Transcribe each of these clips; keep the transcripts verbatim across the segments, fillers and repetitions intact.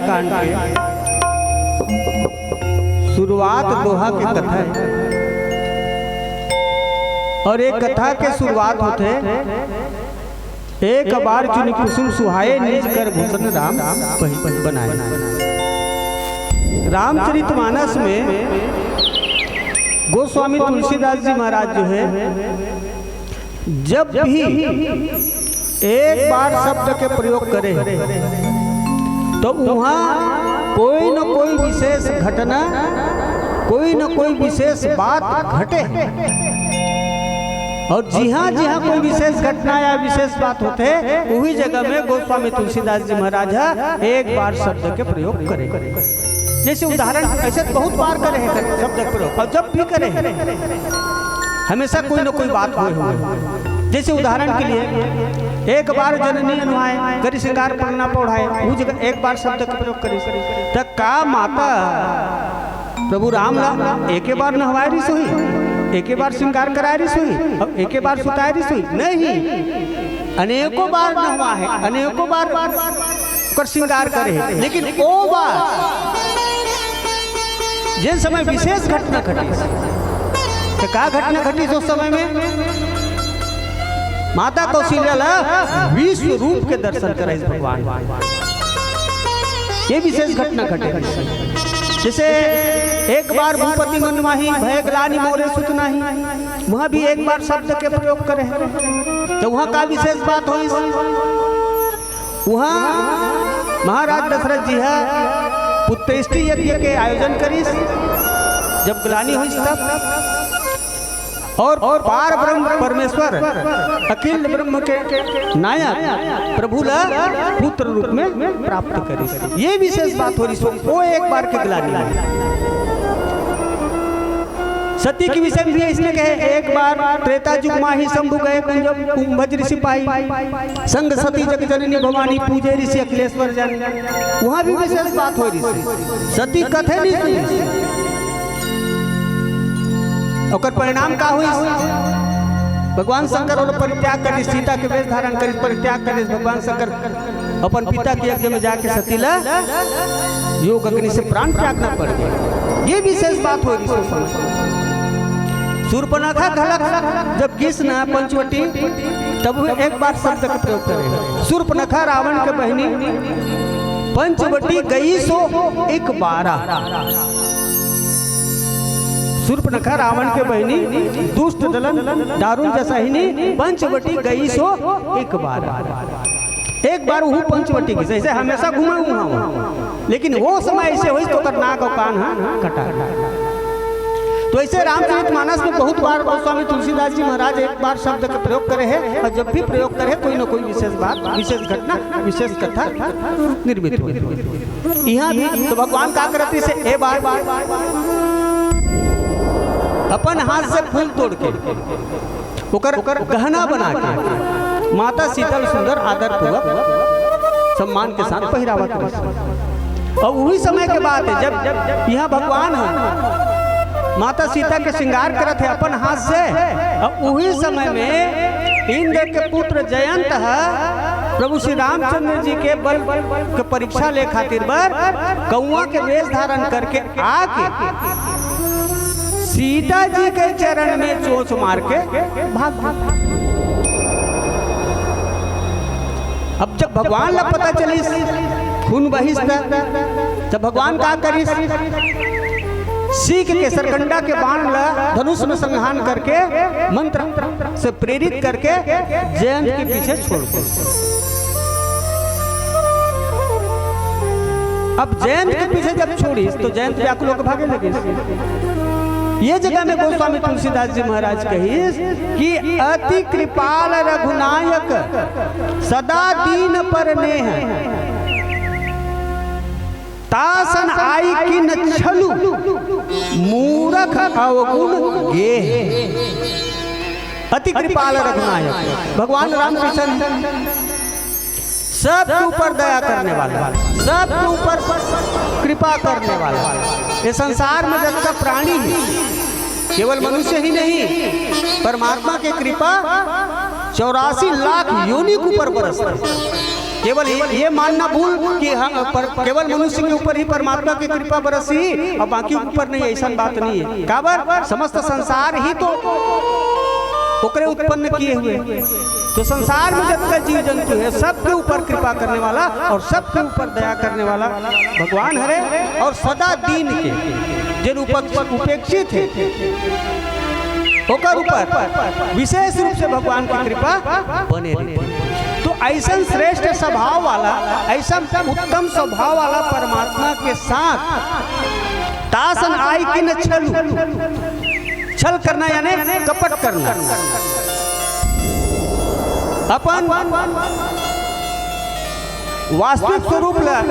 कांड के शुरुआत दोहा के कथा हे। और एक कथा के शुरुआत होथे, एक बार चुनि कुसुम सुहाए, निज कर भूषण राम पहि-, पहि-, बनाए। रामचरितमानस में गोस्वामी तुलसीदास जी महाराज जो हे, जब भी एक बार शब्द के प्रयोग करे, तो उहाँ कोई न कोई विशेष घटना, कोई न कोई विशेष बात घटे। और जिहाँ जिहाँ कोई विशेष घटना या विशेष बात होथे, उही जगह में गोस्वामी तुलसीदास जी महाराज ह एक बार शब्द के प्रयोग करे। जैसे उदाहरण, ऐसे तो बहुत बार करे हे शब्द के प्रयोग, और जब भी करे हे, हमेशा कोई न कोई बात होय होय। जैसे उदाहरण के लिए, एक बार जननी अनुहाय, करि श्रृंगार पलना पौढ़ाय, वो जगह एक बार शब्द के प्रयोग करिस। त का माता प्रभु राम ला एके बार नहवाय रिहिस होही, एके बार श्रृंगार कराय रिहिस होही, अउ एके बार सुताय रिहिस होही? नहीं, अनेकों बार नहवाय हे, अनेकों बार ओकर श्रृंगार करे हे, लेकिन ओ बार जेन समय विशेष घटना घटिस, त का घटना घटिस उस समय में? माता कौशल्या ला विश्व रूप के दर्शन कराइस भगवान। ये विशेष घटना घटे। जैसे एक बार भूपति मन माही, भय ग्लानि मोरे सुत नाहीं, वहाँ भी एक बार शब्द के प्रयोग करे हे। त वहाँ का विशेष बात होइस? वहाँ महाराज दशरथ जी ह पुत्रेष्टि यज्ञ के आयोजन करिस, जब ग्लानि होइस तब। और, और पार ब्रह्म परमेश्वर, अखिल ब्रह्म के नायक प्रभु ला पुत्र रूप में प्राप्त करिस। ये विशेष बात होय रिहिस, वो एक बार के ग्लानि हे। सती के विषय में भी अइसने कहे, एक बार त्रेता युग माही शंभु गए कुंज, कुंभज ऋषि पाई, संग सती जग जननी भवानी, पूजे ऋषि अखिलेश्वर जन। वहाँ भी विशेष बात होय रिहिस, सती कथे नहीं सुनिस। ओकर परिणाम का होइस? भगवान शंकर ओला परित्याग करिस, सीता के वेश धारण करिस, परित्याग करिस। भगवान शंकर अपन पिता के यज्ञ में जाके सती ला योग अग्नि से प्राण त्यागना पड़ गे। ये विशेष बात होय रिहिस। सूर्पनखा घलक जब गिस ना पंचवटी, तब वो एक बार शब्द के प्रयोग करे। सूर्पनखा रावण के बहिनी, पंचवटी गइस ओ एक बारा। सूर्पनखा रावण के बहिनी, दुष्ट दलन दारुण जसाहिनी, पंचवटी गइस ओ एक बारा। एक बार उहू पंचवटी गिस, जैसे हमेशा घूमे उहाँ, लेकिन वो समय ऐसे होइस तो ओकर नाक अउ कान ह कटा। तो ऐसे रामचरित मानस में बहुत बार गोस्वामी तुलसीदास जी महाराज एक बार शब्द के प्रयोग करे हे, और जब भी प्रयोग करे हे, कोई ना कोई विशेष बात, विशेष घटना, विशेष कथा निर्मित होय। इहाँ भी तो भगवान का करत हे, ए बार अपन हाथ से फूल तोड़ के ओकर, ओकर गहना बना के माता सीता ल सुंदर आदर पूर्वक सम्मान के साथ पहिरावत रहिस। और उही समय के बात हे, जब इहाँ भगवान ह माता सीता के श्रृंगार करत हे अपन हाथ से, और उही समय में इंद्र के पुत्र जयंत ह प्रभु श्री रामचंद्र जी के बल के परीक्षा ले खातिर बर कौआ के वेश धारण करके आके सीता जी के चरण में चोंच मार के भाग गे। अब जब भगवान ला पता चलिस खून बहिस त, तब भगवान का करिस? सीख के सरकंडा के बाण ला धनुष में संघान करके मंत्र से प्रेरित करके जयंत के पीछे छोड़ दे। अब जयंत के पीछे जब छोड़िस तो जयंत व्याकुल होकर भागे लगिस। ये जगह में गोस्वामी तुलसीदास जी महाराज कहिस कि अति कृपाल रघुनायक सदा दीन पर नेह, तासन आई किन छलु मूरख अवगुण गेह। अति कृपाल रघुनायक भगवान रामकृष्ण सबके ऊपर दया करने वाला, सबके ऊपर कृपा करने वाला। ये संसार में जतका प्राणी हे, केवल मनुष्य ही नहीं, परमात्मा के कृपा चौरासी लाख योनि के ऊपर बरसथे। केवल ये, ये मानना भूल कि हम पर, केवल मनुष्य के ऊपर ही परमात्मा की कृपा बरसही और बाकी ऊपर नहीं, ऐसन बात नहीं है। काबर? समस्त संसार ही तो ओकरे उत्पन्न किए हुए। तो संसार में जतका जीव जंतु है, सबके ऊपर कृपा करने वाला और सबके ऊपर दया करने वाला भगवान हरे। और सदा दीन के, जेन उपेक्ष-, उपेक्षित है, ओकर ऊपर विशेष रूप से भगवान की कृपा बने रहिथे। तो ऐसन श्रेष्ठ स्वभाव वाला, ऐसन उत्तम स्वभाव वाला परमात्मा के साथ तासन आय कि न छलू, छल करना यानी कपट करना, अपन वास्तविक स्वरूप ला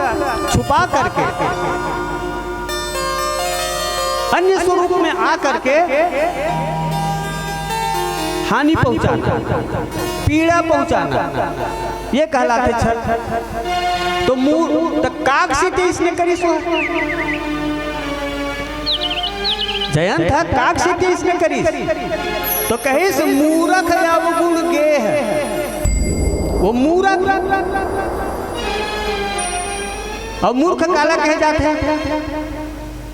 छुपा करके अन्य स्वरूप में आ करके हानि पहुंचाना, पीड़ा पहुंचाना, ये कहलाथे छल। तो मूर-, त काग सेती इसने करिस हो। जयंत ह काग सेती इसने करिस, तो कहिस, "मूरख अवगुण गेह।" वो मूरख, अउ मूर्ख काला कहे जाथे?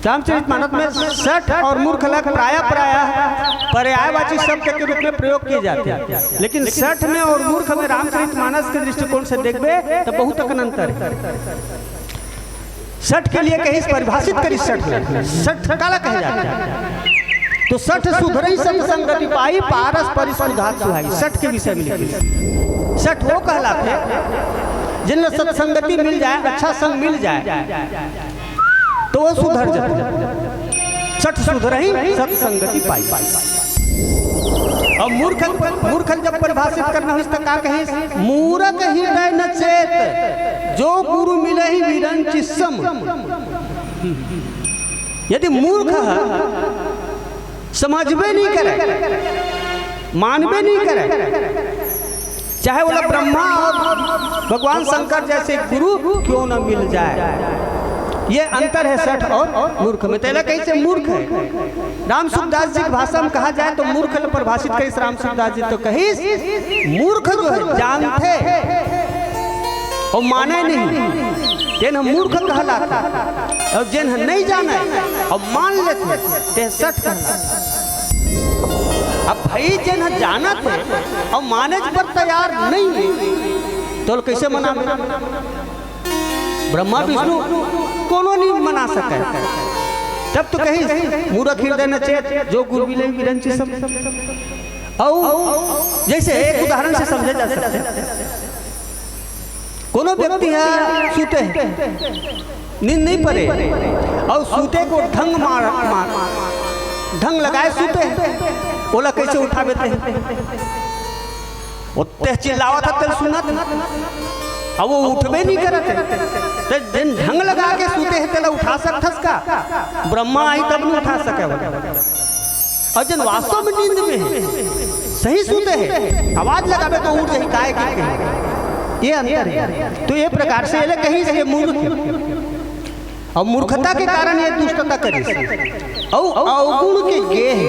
रामचरितमानस में सठ और मूर्ख ला प्रायः, प्रायः पर्यायवाची शब्द के रूप में प्रयोग किए जाते हैं, लेकिन सठ में और मूर्ख में रामचरितमानस के दृष्टिकोण से देखबे तो बहुत अकन अंतर है। सठ के लिए कहीं परिभाषित करी, सठ, सठ काला कहे जाथे? तो सठ सुधरही सत संगति पाई, पारस परिस कुधात सुहाई। सठ के विषय में लिखी। सठ वो कहलाथे, जिन सत्संगति मिल जाए, अच्छा संग मिल जाए, तो वो सुधर जाते। सठ सुधरही सत्संगति पाई। अब मूर्ख, मूर्ख जब परिभाषित करना हो, तो का कहे? "मूरख हृदय न चेत, जो गुरु मिलही विरंचि सम।" यदि मूर्ख ह, समझबे नहीं करे, मानबे नहीं करे, चाहे ओला ब्रह्मा और भगवान शंकर जैसे गुरु क्यों न मिल जाए, ये अंतर है सठ और मूर्ख में। तेला कैसे मूर्ख है? राम सुखदास जी की भाषा में कहा जाए तो मूर्ख ल परिभाषित करिस राम सुखदास जी, तो कहिस, "मूर्ख जो है, जानथे और माने नहीं, तेन ह मूर्ख कहलाथे, और जेन ह नहीं जाने और मान लेथे, ते सठ कहलाथे।" अब भाई, जेन ह जानत है और माने बर तैयार नहीं है, तो कैसे मनावे? ब्रह्मा विष्णु कोनो नहीं मना सके। तब तो कहिस, "मूरख हृदय न चेत, जो गुरु मिलही विरंचि सम।" अउ जैसे एक उदाहरण से समझे जा सकथे, कोनो व्यक्ति ह सूते हे, नींद नहीं परे, अउ सूते को ढंग मार, मार, ढंग लगाए सूते हे, ओला कैसे उठाबे ते? वो तेह चिल्लावत ह, तेल सुनत ह, अब वो उठबे नहीं करत हे। ते जेन ढंग लगा के सूते हे, तेला उठा सकथस का? ब्रह्मा आही तब नहीं उठा सके वो। और जेन वास्तव में नींद में हे, सही सूते हे, आवाज लगाबे तो उठ जाही, काय के कही। ये अंतर है। तो ये प्रकार से एला कहिस ये मूर्ख। और मूर्खता के कारण ये दुष्टता करिस। और अवगुण के गेह,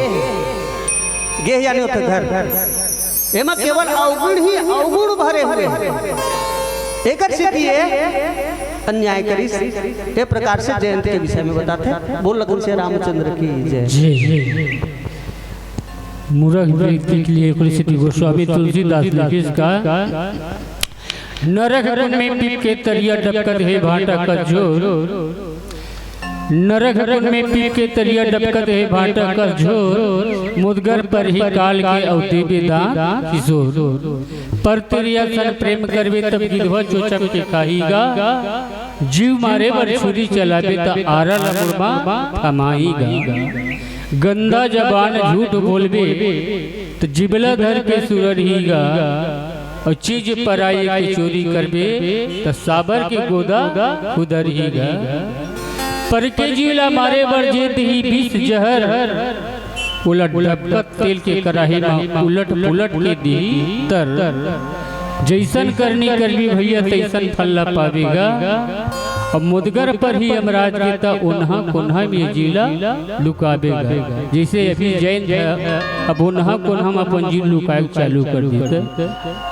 गेह यानी होथे घर, एमा केवल अवगुण ही अवगुण भरे हुए हैं। एकर सेती ये अन्याय करिस। ये प्रकार से जयंत के विषय में बताथे। बोल लगन से रामचंद्र की जय। जय। मूरख व्यक्ति के लिए कुलसिद्धि गोस्वामी तुलसीदास लिखिस का, नरक कुंड में पीप के तरिया डबकत हे भांटा कस झोर। नरक कुंड में पीप के तरिया डबकत हे भांटा कस झोर। मुदगर परही काल के अउ देबे दांत किशोर। पर तरिया सन प्रेम करबे तब गिधवा चोचम के खाही गा। जीव मारे बर छुरी चलाबे त आरा ल मुरमा थमाही गा। गंदा जबान झूठ बोलबे त जिबला धर के सुररही गा। अउ चीज पराई के चोरी करबे त साबर के गोदा खुदरही गा। पर के जीव ला मारे बर जे दिही विष जहर, ओला डबकत तेल के कराही म उलट पुलट के दिही तर। जइसन करनी करबे भइया, तइसन फल ला पाबे गा। अब मुदगर परही यमराज के, त ओन्हा कोन्हा में जीव ला लुकाबे गा। जइसे अभी जयंत ह, अब ओन्हा कोन्हा में अपन जीव लुकाए चालू कर देथे,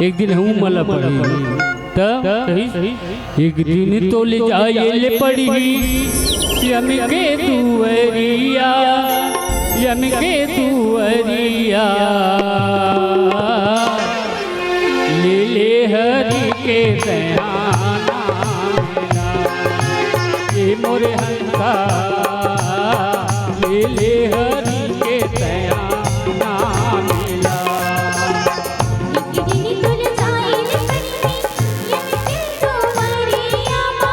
एक दिन हमू मन ला पड़ही। त कहिस, एक दिन तोला जाए ल पड़ही यम के दुअरिया, यम के दुअरिया। ले ले हरि के तैं हा नाम ला, ए मोर हंसा, ले ले हरि के तैं हा नाम ला। एक दिन तोला जाए ल पड़ही यम के दुअरिया मा,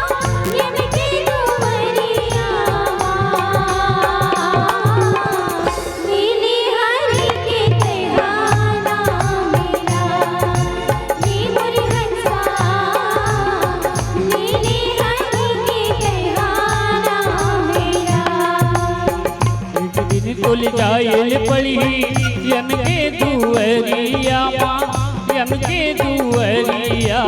यम के दुअरिया मा। ले ले हरि के तैं हा नाम ला, ए मोर हंसा, ले ले हरि के तैं हा नाम ला। एक दिन तोला जाए ल पड़ही यम के दुअरिया मा, यम के दुअरिया।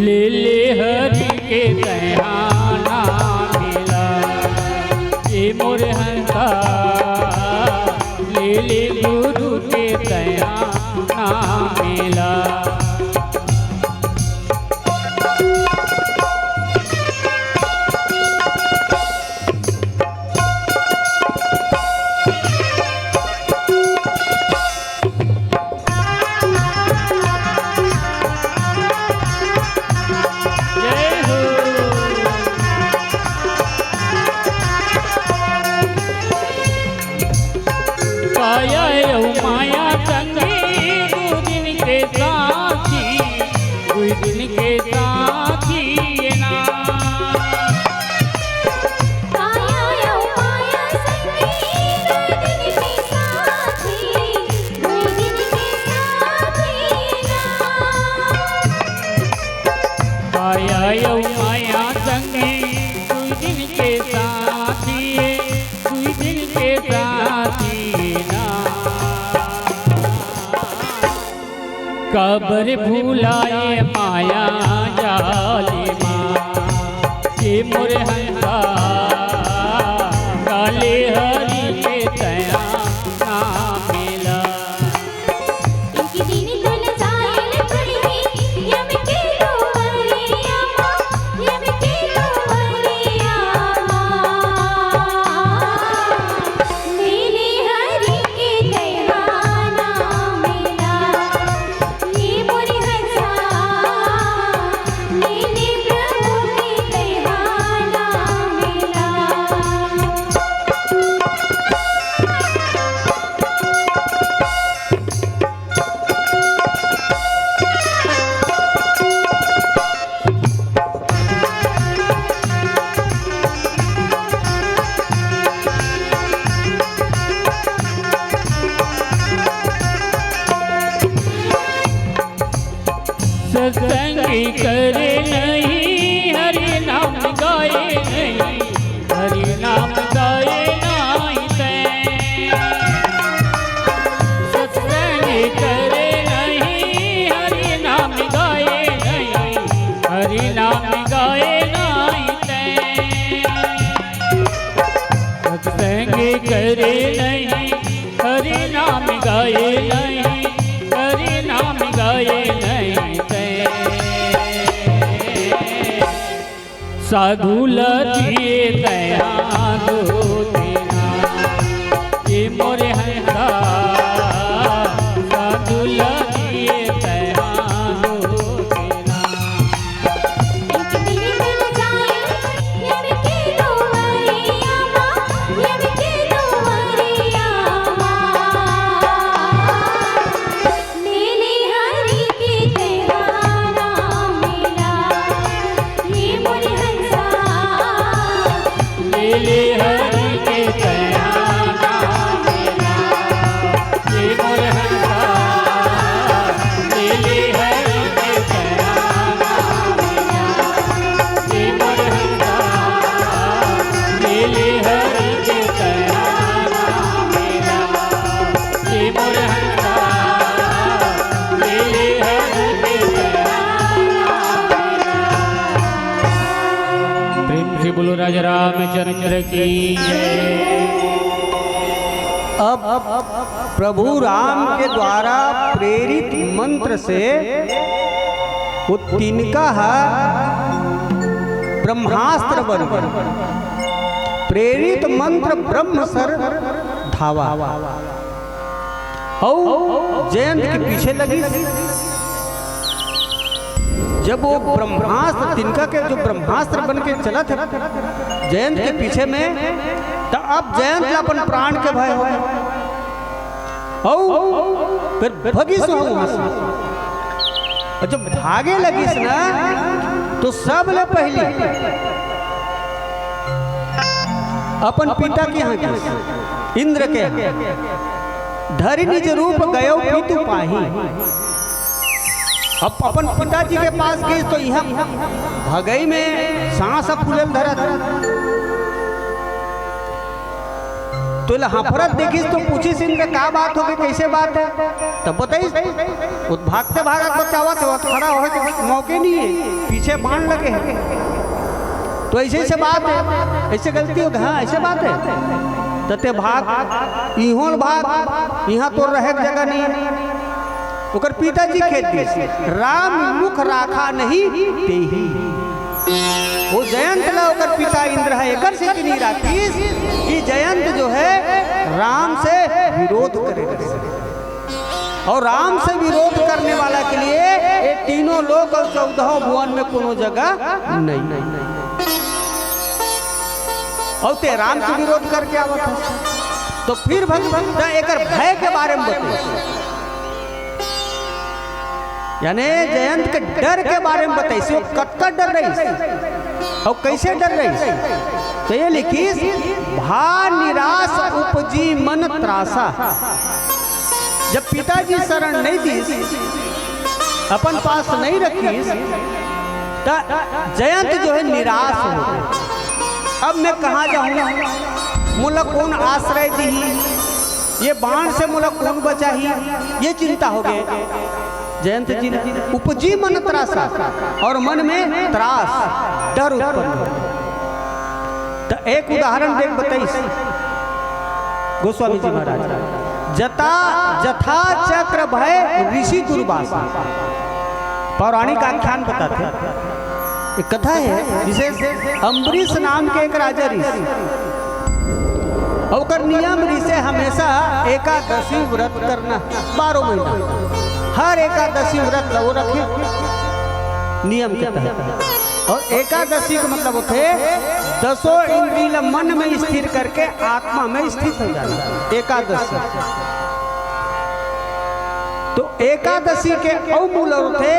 ले ले हरि के तैं हा नाम ला, ए मोर हंसा, ले ले गुरु के तैं हा नाम ला। जय हो। काया अउ माया संगी, दू दिन के साथी, दू दिन के साथी ए ना। काया अउ माया संगी, दू दिन के साथी, दू दिन के साथी ए ना। काया अउ माया संगी, दू दिन के साथी ए, दू दिन के साथी ए ना। काबर भुलाए माया जाल मा, ए मोर हंसा, काले हरि के तैं हा नाम ला। एक दिन तोला जाए ल पड़ही यम के दुअरिया मा, यम के दुअरिया मा। ले ले हरि के तैं हा नाम ला, ए मोर हंसा, ले ले प्रभु के तैं हा नाम ला। सत्संग करे नहीं, हरि नाम गाए नहीं, हरि नाम गाए नहीं तैं। सत्संग करे नहीं, हरि नाम गाए नहीं, हरि नाम गाए नहीं तैं। सत्संग करे नहीं, हरि नाम गाए नहीं, हरि नाम गाए नहीं तैं। साधु ल दिए तैं हा दू तेना, ए मोर हंसा, साधु ल दिए तैं हा दू तेना। एक दिन तोला जाए ल पड़ही यम के दुअरिया मा, यम के दुअरिया मा। ले ले हरि के तैं हा नाम ला, ए मोर हंसा। ले ले हरि के तैं हा नाम ला, ए मोर हंसा। ले ले हरि के तैं हा नाम ला, ए मोर हंसा। ले ले हरि के तैं हा नाम ला। प्रेम से बोलो राजा रामचंद्र की जय। अब प्रभु राम के द्वारा प्रेरित मंत्र से वो तिनका ह ब्रह्मास्त्र बन गए। प्रेरित मंत्र ब्रह्म सर धावा। अउ जयंत के पीछे लगिस। जब वो ब्रह्मास्त्र, तिनका के जो ब्रह्मास्त्र बन के चलत हे जयंत के पीछे में, त अब जयंत ला अपन प्राण के भय हो। अउ फिर भगिस वहां से। अउ जब भागे लगिस ना, तो सबले पहिली अपन पिता के यहाँ गिस, इंद्र के यहाँ। धरि निज रूप गयो पितु पाही। अब अपन पिताजी के पास गिस, तो यहाँ भगई में सांस फूलल धरत। तो एला हफरत देखिस तो पूछिस, "इंद्र, का बात हो गई, कैसे बात है?" तब बताइस, वो भागते भागत बचावत हे, वो खड़ा होए के मौके नहीं है, पीछे बाण लगे हे। तो ऐसे ऐसे बात है, ऐसे गलती हो गई, हाँ, ऐसे बात है। त ते भाग, इहों भाग, यहाँ तोर रहे के जगह नहीं। ओकर पिताजी खेद दिस, "राम मुख राखा नहीं तेही।" वो जयंत ला ओकर पिता इंद्र ह एकर सेती नहीं राखिस कि जयंत जो है राम से विरोध करे, और राम से विरोध करने वाला के लिए ये तीनों लोक और चौदहों भुवन में कोनो जगह नहीं। और ते राम के विरोध करके आवत है, तो फिर भगवान एकर भय के बारे में बताइस। यानी जयंत के डर के बारे में बताइस, वो कतका डर रहिस और कैसे डर रहिस। तो ये लिखिस, "भा निराश उपजी मन त्रासा।" जब पिताजी शरण नहीं दिस, अपन पास नहीं रखिस, त जयंत जो है निराश हो गए। "अब मैं कहाँ जाऊँ? मोला कौन आश्रय दिही? ये बाण से मोला कौन बचाही?" ये चिंता हो गए जयंत जी ला। "उपजी मन त्रासा", और मन में त्रास, डर उत्पन्न हो। त एक उदाहरण देख बताइस गोस्वामी जी महाराज, जता, जथा चक्र भय ऋषि दुर्वासा। पौराणिक आख्यान बताथे, एक कथा है, विशेष अम्बरीश नाम के एक राजा ऋषि, ओकर नियम ऋषि हमेशा एकादशी व्रत करना, बारह महीना हर एकादशी व्रत लो रखे नियम के तहत। और एकादशी का मतलब होथे दसों इंद्री ल मन में स्थिर करके आत्मा में स्थित हो जाना, एकादशी। तो एकादशी के अउ मूल होथे,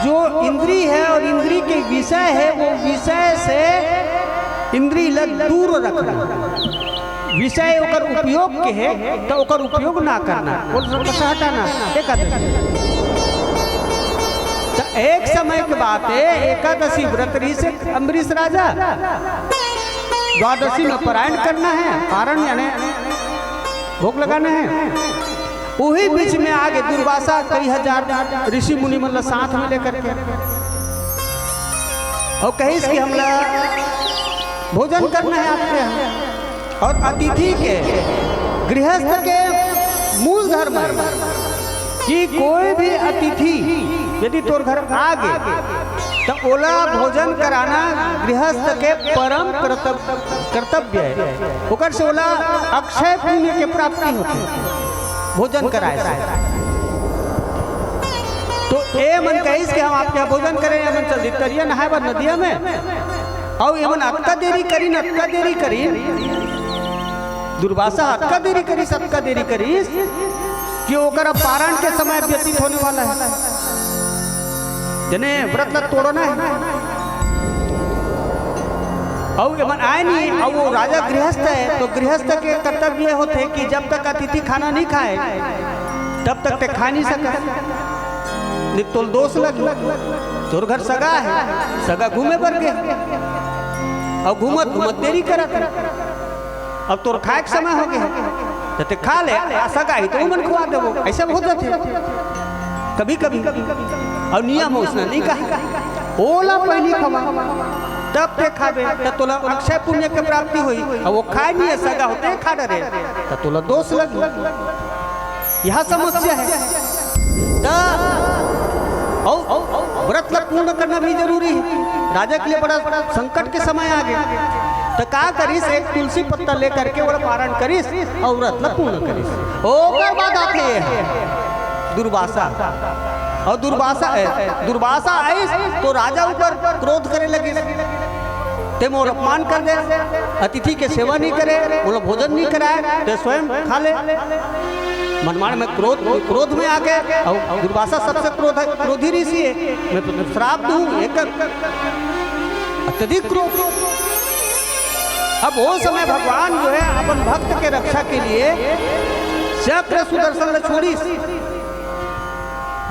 जो इंद्री है और इंद्री के विषय है, वो विषय से इंद्री ल दूर रखना। विषय ओकर उपयोग के है, तो ओकर उपयोग ना करना, ओला हटाना, एकादशी। तो एक समय के बात है, एकादशी व्रत रहिस अम्बरीश राजा, द्वादशी में पारायण करना है, पारण यानी भोग लगाना है। वही बीच में आगे दुर्वासा कई हजार ऋषि मुनि मन ला साथ में लेकर के, और कहिस कि हमला भोजन करना है आपके यहाँ। और अतिथि के, गृहस्थ के मूल धर्म है कि कोई भी अतिथि यदि तोर घर आ गे, त ओला भोजन कराना गृहस्थ के परम कर्तव्य, कर्तव्य है। ओकर से ओला अक्षय पुण्य के प्राप्ति होथे भोजन कराए से। तो ए मन कहिस कि हम आपके यहाँ भोजन करें, ए मन चल दी तरिया नहाए बर नदिया में, अउ ए मन अतका देरी करिन, अतका देरी करिन, दुर्वासा अतका देरी करिस, अतका देरी करिस कि ओकर अब पारण के समय व्यतीत होने वाला है। जने व्रत ला तोड़ना है, अउ ए मन आए नहीं, अउ वो राजा गृहस्थ है, तो गृहस्थ के कर्तव्य ये होथे कि जब तक अतिथि खाना नहीं खाए, तब तक ते खा नहीं सकस, नहीं तोल दोष लगे। तोर घर सगा है, सगा घूमे बर गे, अउ घूमत घूमत देरी करत है। अब तोर खाए के समय हो गया है, त ते खा ले, आ सगा ही तो उमन खुआ देबो, ऐसा हो जाथे कभी कभी। और नियम हो उसने नहीं कहा, ओला पहली खवा। तब ते खाबे, त तोला अक्षय पुण्य के प्राप्ति होही। अब वो खाए नहीं है, सगा होते खा डरे, त तोला दोष लगी। यह समस्या है। त अउ, अउ, अउ व्रत ला पूर्ण करना भी जरूरी है। राजा के लिए बड़ा संकट के समय आ गए। त का करिस, एक तुलसी पत्ता लेकर के ओला पारण करिस अउ व्रत ला पूर्ण करिस। ओकर बाद आथे ये दुर्वासा। अउ दुर्वासा, ए, दुर्वासा आइस तो राजा ऊपर क्रोध करे लगिस। ते मोर अपमान कर दे, अतिथि के सेवा नहीं करे, ओला भोजन नहीं कराए, ते स्वयं खा ले। मनमाड़ में क्रोध, क्रोध में आके, अउ दुर्वासा सबसे क्रोध, क्रोधी ऋषि है। मैं तो श्राप दूं, एक अत्यधिक क्रोध। अब वो समय भगवान जो है अपन भक्त के रक्षा के लिए चक्र सुदर्शन ल छोड़िस।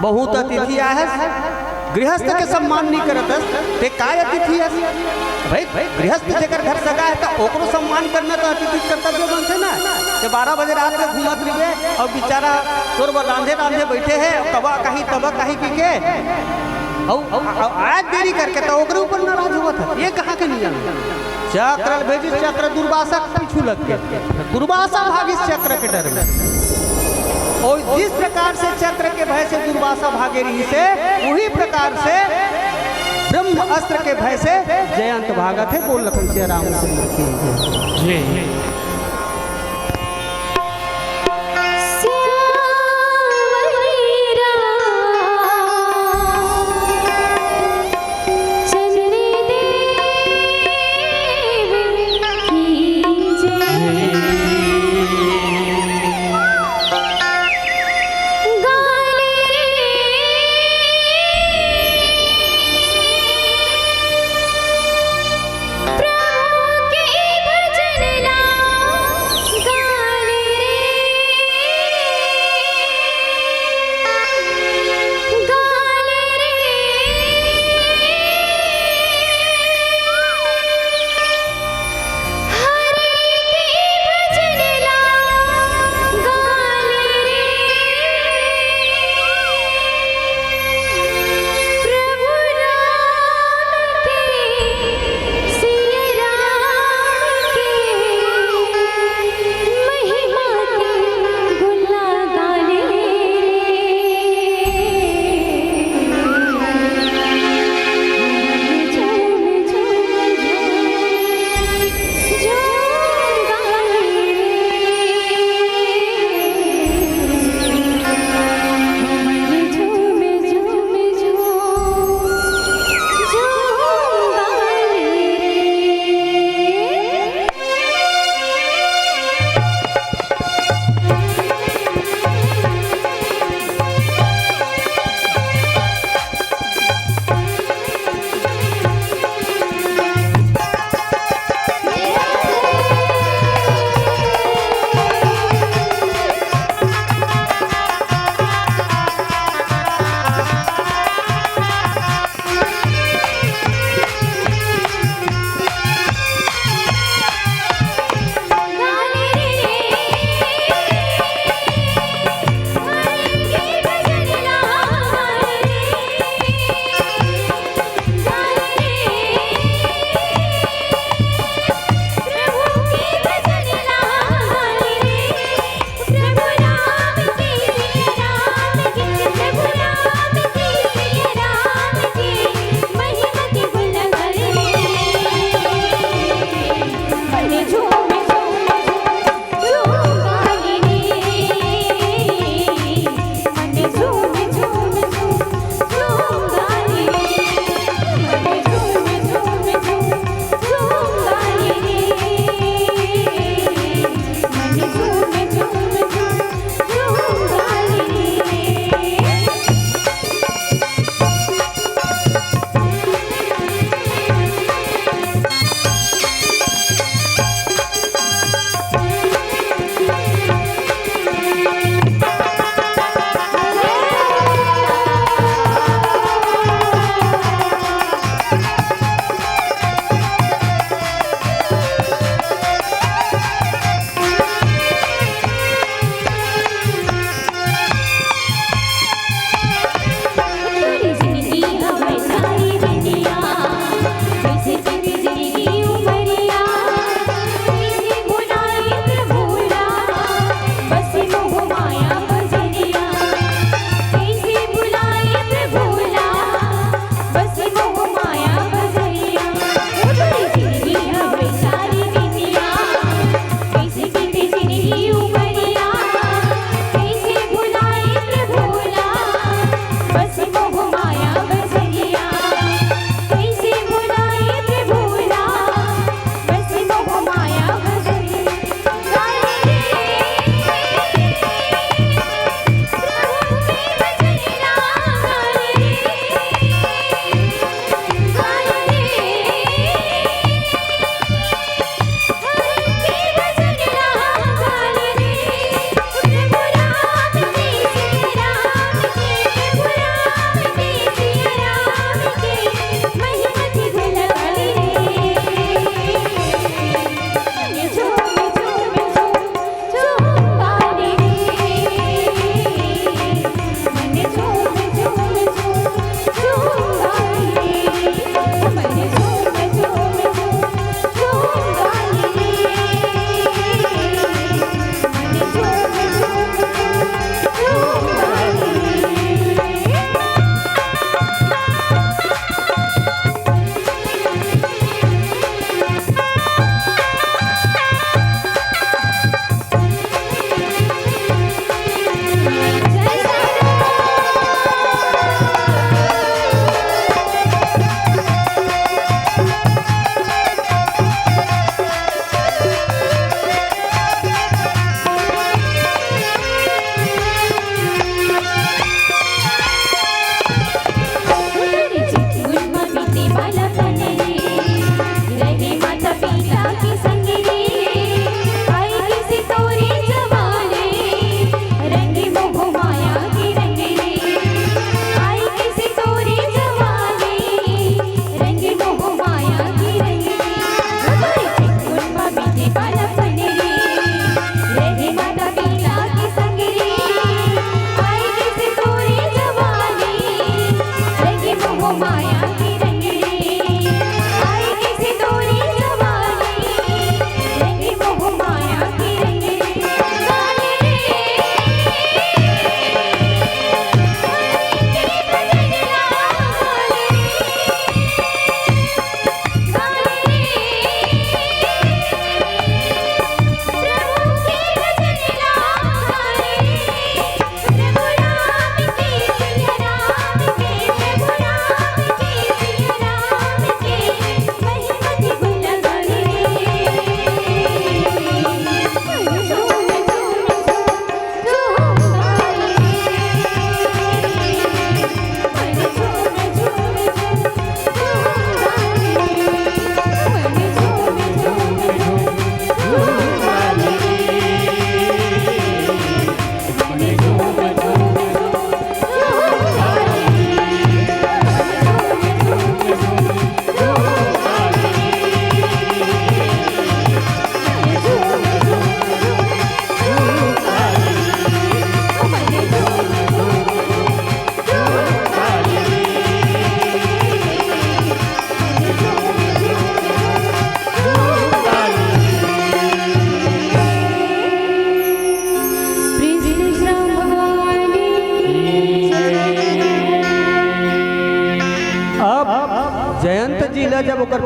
बहुत अतिथि आए हस, गृहस्थ के सम्मान नहीं करत हस, ते काय अतिथि हस? भाई, भाई, गृहस्थ जेकर घर सगा है, त ओकरो सम्मान करना तो अतिथि कर्तव्य बनथे ना। ते बारह बजे रात में घूमत रहिबे, अउ बेचारा तोर बर रांधे रांधे बैठे है, अउ कबा काही, तबा काही की के, अउ, अउ, अउ आज देरी करके त ओकरे ऊपर नाराज होवत है। ये कहाँ के नियम है? चक्र भेजिस, चक्र दुर्वासा के पीछू लग के, दुर्वासा भागिस चक्र के डर में। और जिस प्रकार से चक्र के भय से दुर्वासा भागे रहिस हे, वही प्रकार से ब्रह्म अस्त्र के भय से जयंत भागत हे। बोल लखन सिया रामचंद्र की जय।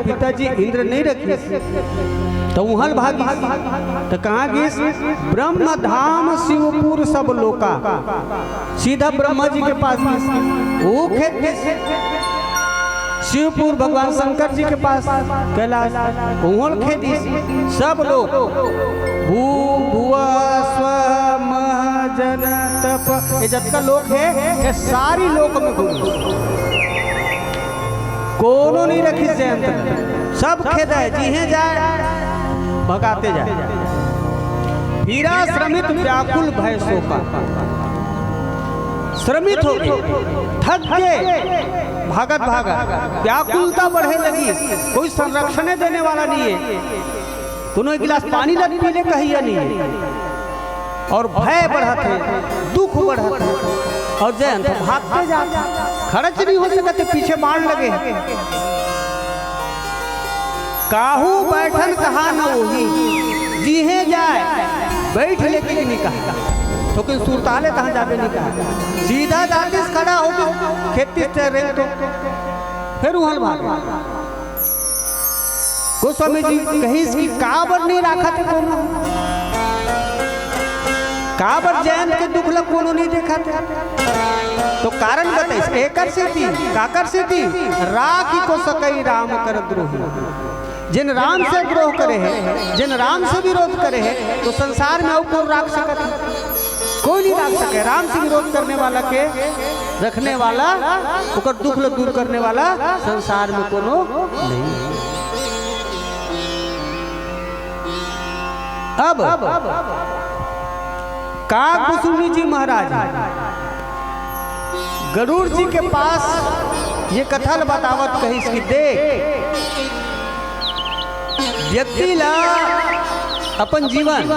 पिताजी इंद्र नहीं रखिस, त उहल भागिस। त कहाँ गिस? ब्रह्म धाम शिवपुर सब लोका। सीधा ब्रह्मा जी के पास गिस, वो खेद दिस। शिवपुर भगवान शंकर जी के पास, कैलाश, उहल खेद दिस। सब लोग भू भुव स्व मह जन तप, ये जतका लोक हे, ये सारी लोक में घूमिस। कोनो नहीं रखिस जयंत, सब खेदय, जिहें जाय, भगाते जाय। फिरा श्रमित व्याकुल भय शोका। श्रमित हो गे, थक गे, भागत भागत, व्याकुलता बढ़े लगिस, कोई संरक्षण देने वाला नहीं हे, कोनो एक गिलास पानी ला पी ले कहिया नहीं हे। अउ भय बढ़त हे, दुख बढ़त हे, अउ जयंत भागते जात हे, खड़ा नहीं हो सकत हे, पीछे बाण लगे हे। काहू बैठन कहा न ओही, जिहें जाय, बैठ ले कहिके नहीं कहा, थोकिन सुरता ले तहाँ जाबे नहीं कहा, सीधा जातिस, खड़ा होतिस, खेदतिस ते रेंगतो, फेर उहल भाग। गोस्वामी जी कहिस कि काबर नहीं राखत हे कोनो? काबर जयंत के दुख ला कोनो नहीं देखत हे? तो कारण बताइस, एकर सेती, काकर सेती? राखि को सकई राम कर द्रोही। जेन राम से द्रोह करे हे, जेन राम से विरोध करे हे, तो संसार में अउ कोन राख सकत हे? कोई नहीं राख सके। राम से विरोध करने वाला के, रखने वाला, ओकर दुख ला दूर करने वाला संसार में कोनो नहीं। अब काकभुसुंडी जी महाराज गरुड़ जी के पास ये कथा ल बतावत कहिस कि देख, व्यक्ति ला अपन जीवन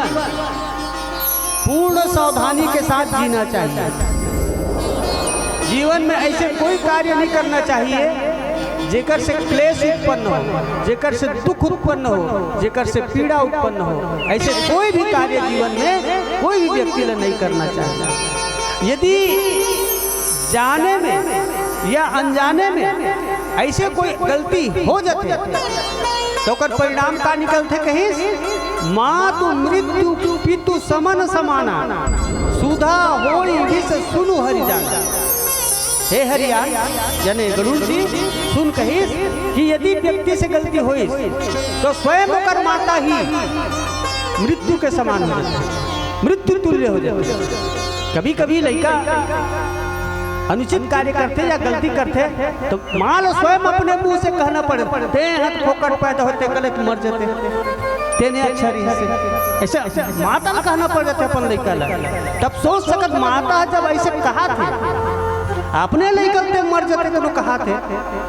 पूर्ण सावधानी के साथ जीना चाहिए। जीवन में ऐसे कोई कार्य नहीं करना चाहिए जेकर से क्लेश उत्पन्न हो, जेकर से दुख उत्पन्न हो, जेकर से पीड़ा उत्पन्न हो। ऐसे कोई भी कार्य जीवन में कोई भी व्यक्ति ला नहीं करना चाहिए। यदि जाने में या अनजाने में ऐसे कोई गलती हो जाथे, तो ओकर परिणाम का निकलथे कहिस? मातु मृत्यु पितु समन समाना, सुधा होई विष सुनु हरि जाना। हे हरिया, जने गरुड़ जी सुन कहिस कि यदि व्यक्ति से गलती होइस, तो स्वयं ओकर माता ही मृत्यु के समान हो जाथे, मृत्यु तुल्य हो जाथे। कभी-कभी लइका अनुचित कार्य करथे या गलती करथे, तो माँ ल स्वयं अपने मुंह से कहना पड़े, "तें ह फोकट पैदा होते, गलत मर जाते, तेने अच्छा रहिसे।" ऐसे माता ल कहना पड़ जाथे अपन लइका ल। तब सोच सकत, माता जब ऐसे कहाथे, अपने लइका ल "तें मर जाते" कोनो कहाथे,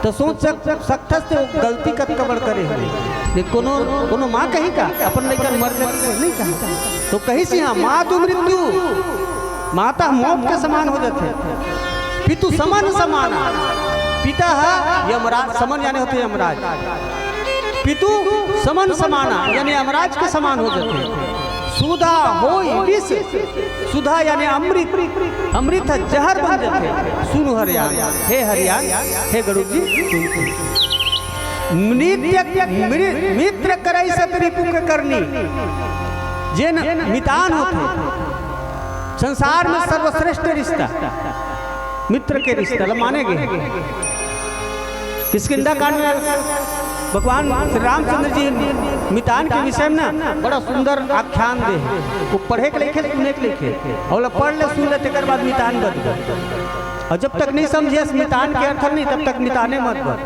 तो सोच सक-, सकथस ते वो गलती कतका बड़ करे हवे। ये कोनो, कोनो माँ कही का अपन लइका ल "मर जाते" नहीं कही। तो कहिस इहाँ, मातु मृत्यु, माता मौत के समान हो जाथे। पितु समन समाना, पिता ह यमराज, समन यानी होथे यमराज, पितु समन समाना यानी यमराज के समान हो जाथे। सुधा होई विष, सुधा यानी अमृत, अमृत ह जहर बन जाथे। सुनु हरियान, हे हरियान, हे गरुड़ जी, सुन, सुन। मृत्य-, मृ-, मित्र करई सत रिपु के करनी। जेन मितान होथे, संसार में सर्वश्रेष्ठ रिश्ता मित्र के रिश्ता ल माने गे हे। किष्किंधा कांड में भगवान श्री रामचंद्र जी मितान के विषय में ना बड़ा सुंदर आख्यान दे हे। वो पढ़े के लइक हे, सुने के लइक हे, अउ ओला पढ़ ले, सुन ले, तेकर बाद मितान बतबे। अउ जब तक नहीं समझे मितान के अर्थ नहीं, तब तक मिताने मत बन।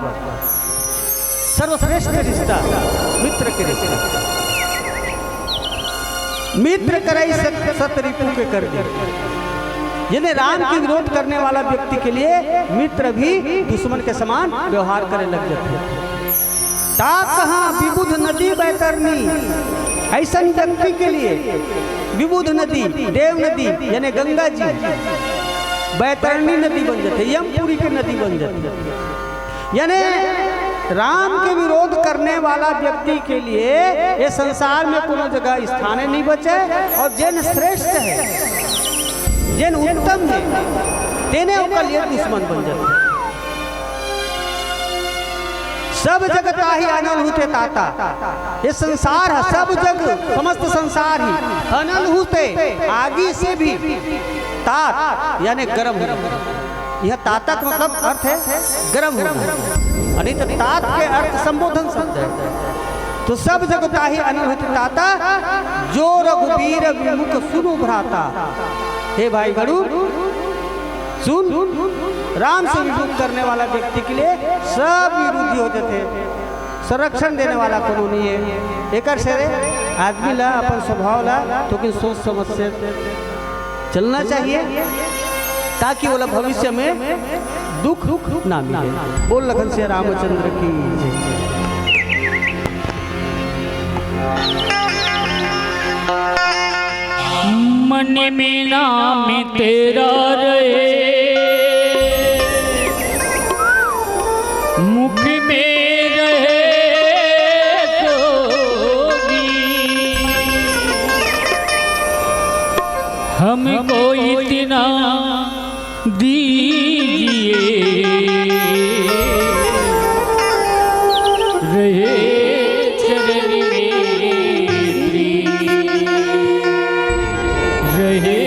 सर्वश्रेष्ठ रिश्ता मित्र के रिश्ता। मित्र करई सत, सत रिपु के करनी। यानी राम के विरोध करने वाला व्यक्ति के लिए मित्र भी दुश्मन के समान व्यवहार करे लग जाथे। ता कहाँ विबुध नदी बैतरणी, ऐसन व्यक्ति के लिए विबुध नदी, देव नदी यानी गंगा जी बैतरणी नदी बन जाथे, यमपुरी के नदी बन जाथे। यानी राम के विरोध करने वाला व्यक्ति के लिए ये संसार में कोनो जगह स्थान नहीं बचे, अउ जेन श्रेष्ठ हे, जेन उत्तम हे, तेने ओकर लिए दुश्मन बन जाथे। सब जग ताहि अनल हुते ताता। ये संसार ह, सब जग, समस्त संसार ही अनल हुते, आगी से भी तात, यानी गर्म हो। यह ताता का मतलब अर्थ है गर्म होना। अरे तो तात के अर्थ संबोधन शब्द है। तो सब जग ताहि अनल हुते ताता, जो रघुबीर विमुख सुनु भ्राता। हे भाई गणु, सुन, राम से विमुख करने वाला व्यक्ति के लिए सब विरोधी हो जाते हैं। संरक्षण देने वाला कोनो नहीं है। एकर से रे आदमी ला अपन स्वभाव ला थोकिन सोच समझ से चलना चाहिए, ताकि ओला भविष्य में दुख ना मिले। बोल लखन सिया रामचंद्र की जय। मन में नाम तेरा रहे, मुख में रहे जोगी। हमको इतना दीजिए, रहे चरण में प्रीत, रहे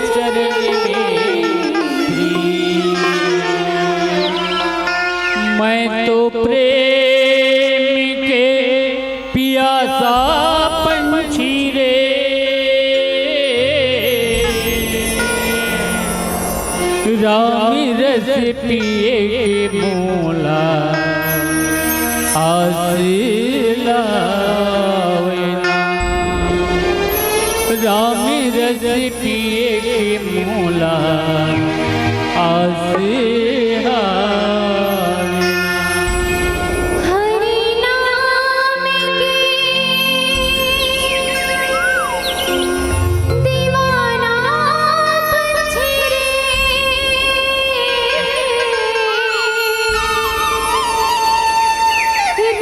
चरण में प्रीत। मैं तो प्रेम के पियासा पंछी रे, राम रस पिए के मोला आस लावे ना। राम रस पिए के मोला आस लावे ना। हरि नाम के दीवाना पंछी रे,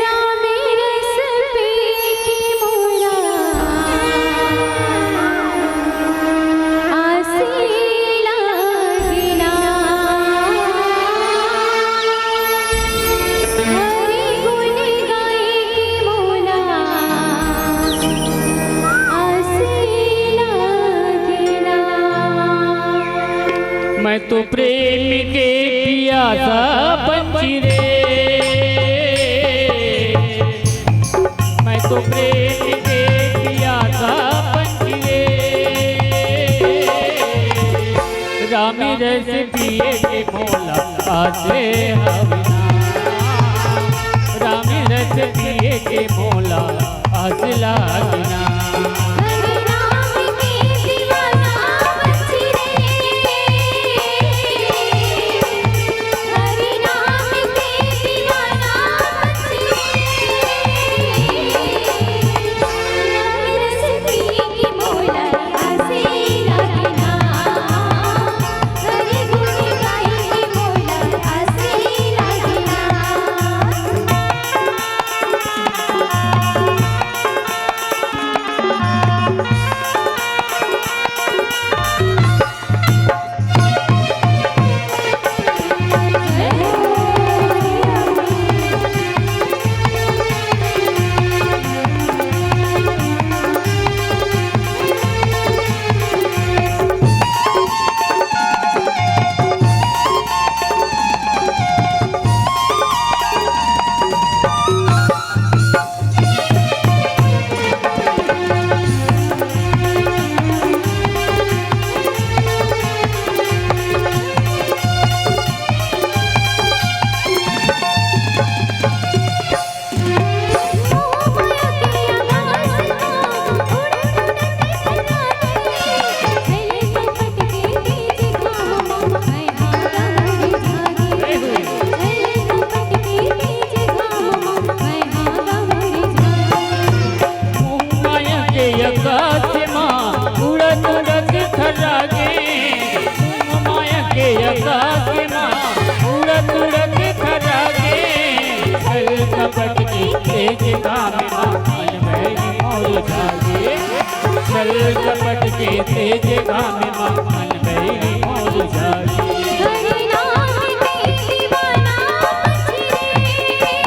राम रस पी के मोला आस लागे ना। हरि गुण गाए के मोला आस लागे ना। मैं तो प्रेम के पियासा पंछी रे, मैं तो प्रेम के पियासा पंछी रे, राम रस पिए के मोला आस हवे ना। राम रस पिए के मोला आस लागे ना। हरि नाम के दीवाना पंछी रे, हरि नाम के दीवाना पंछी रे, राम रस पिए के मोला आस लागे ना। हरि गुण गाए के मोला आस लागे ना। माया के आकाश मा उड़त उड़त थर्रागे, माया के आकाश मा उड़त उड़त थर्रागे, छल कपट के तेज घाम मा मन भैरी मोर जागे, छल कपट के तेज घाम मा मन भैरी मोर जागे। हरि नाम के दीवाना पंछी रे,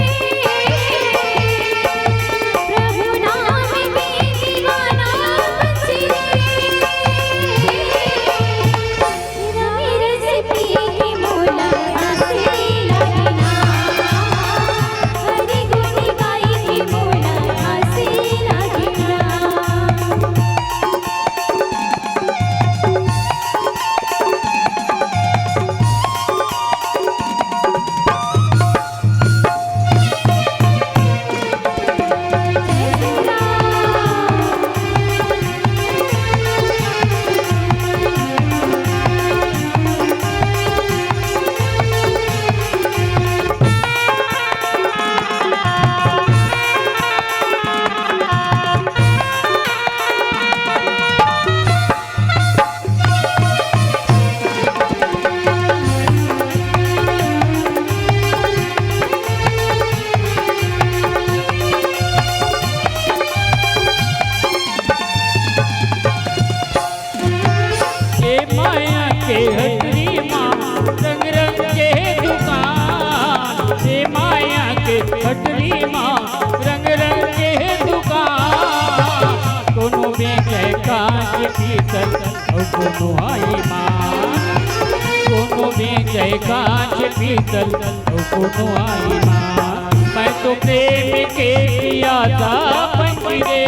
के माया के हटरी मा रंग रंग के दुकान, के माया के हटरी मा रंग रंग के दुकान। कोनो बेचे कांच पीतल अउ कोनो आईमान, कोनो बेचे कांच पीतल अउ कोनो आईमान। मैं तो प्रेम के पियासा पंछी रे।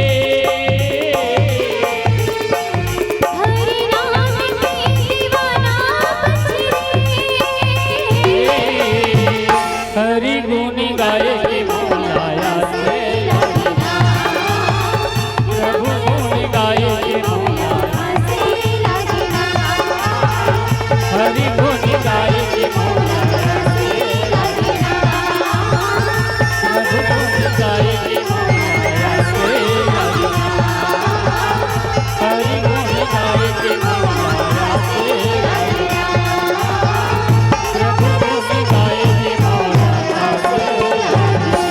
हरि नाम के दीवाना बजरी। हरि गुण गाए के मोला आसे लागे ना। प्रभु गुण गाए के मोला आसे लागे ना। हरि गुण गाए के मोला आसे लागे ना। प्रभु गुण गाए के मोला आसे लागे ना। हरि गुण गाए के मोला आसे लागे ना। प्रभु गुण गाए के मोला आसे लागे ना।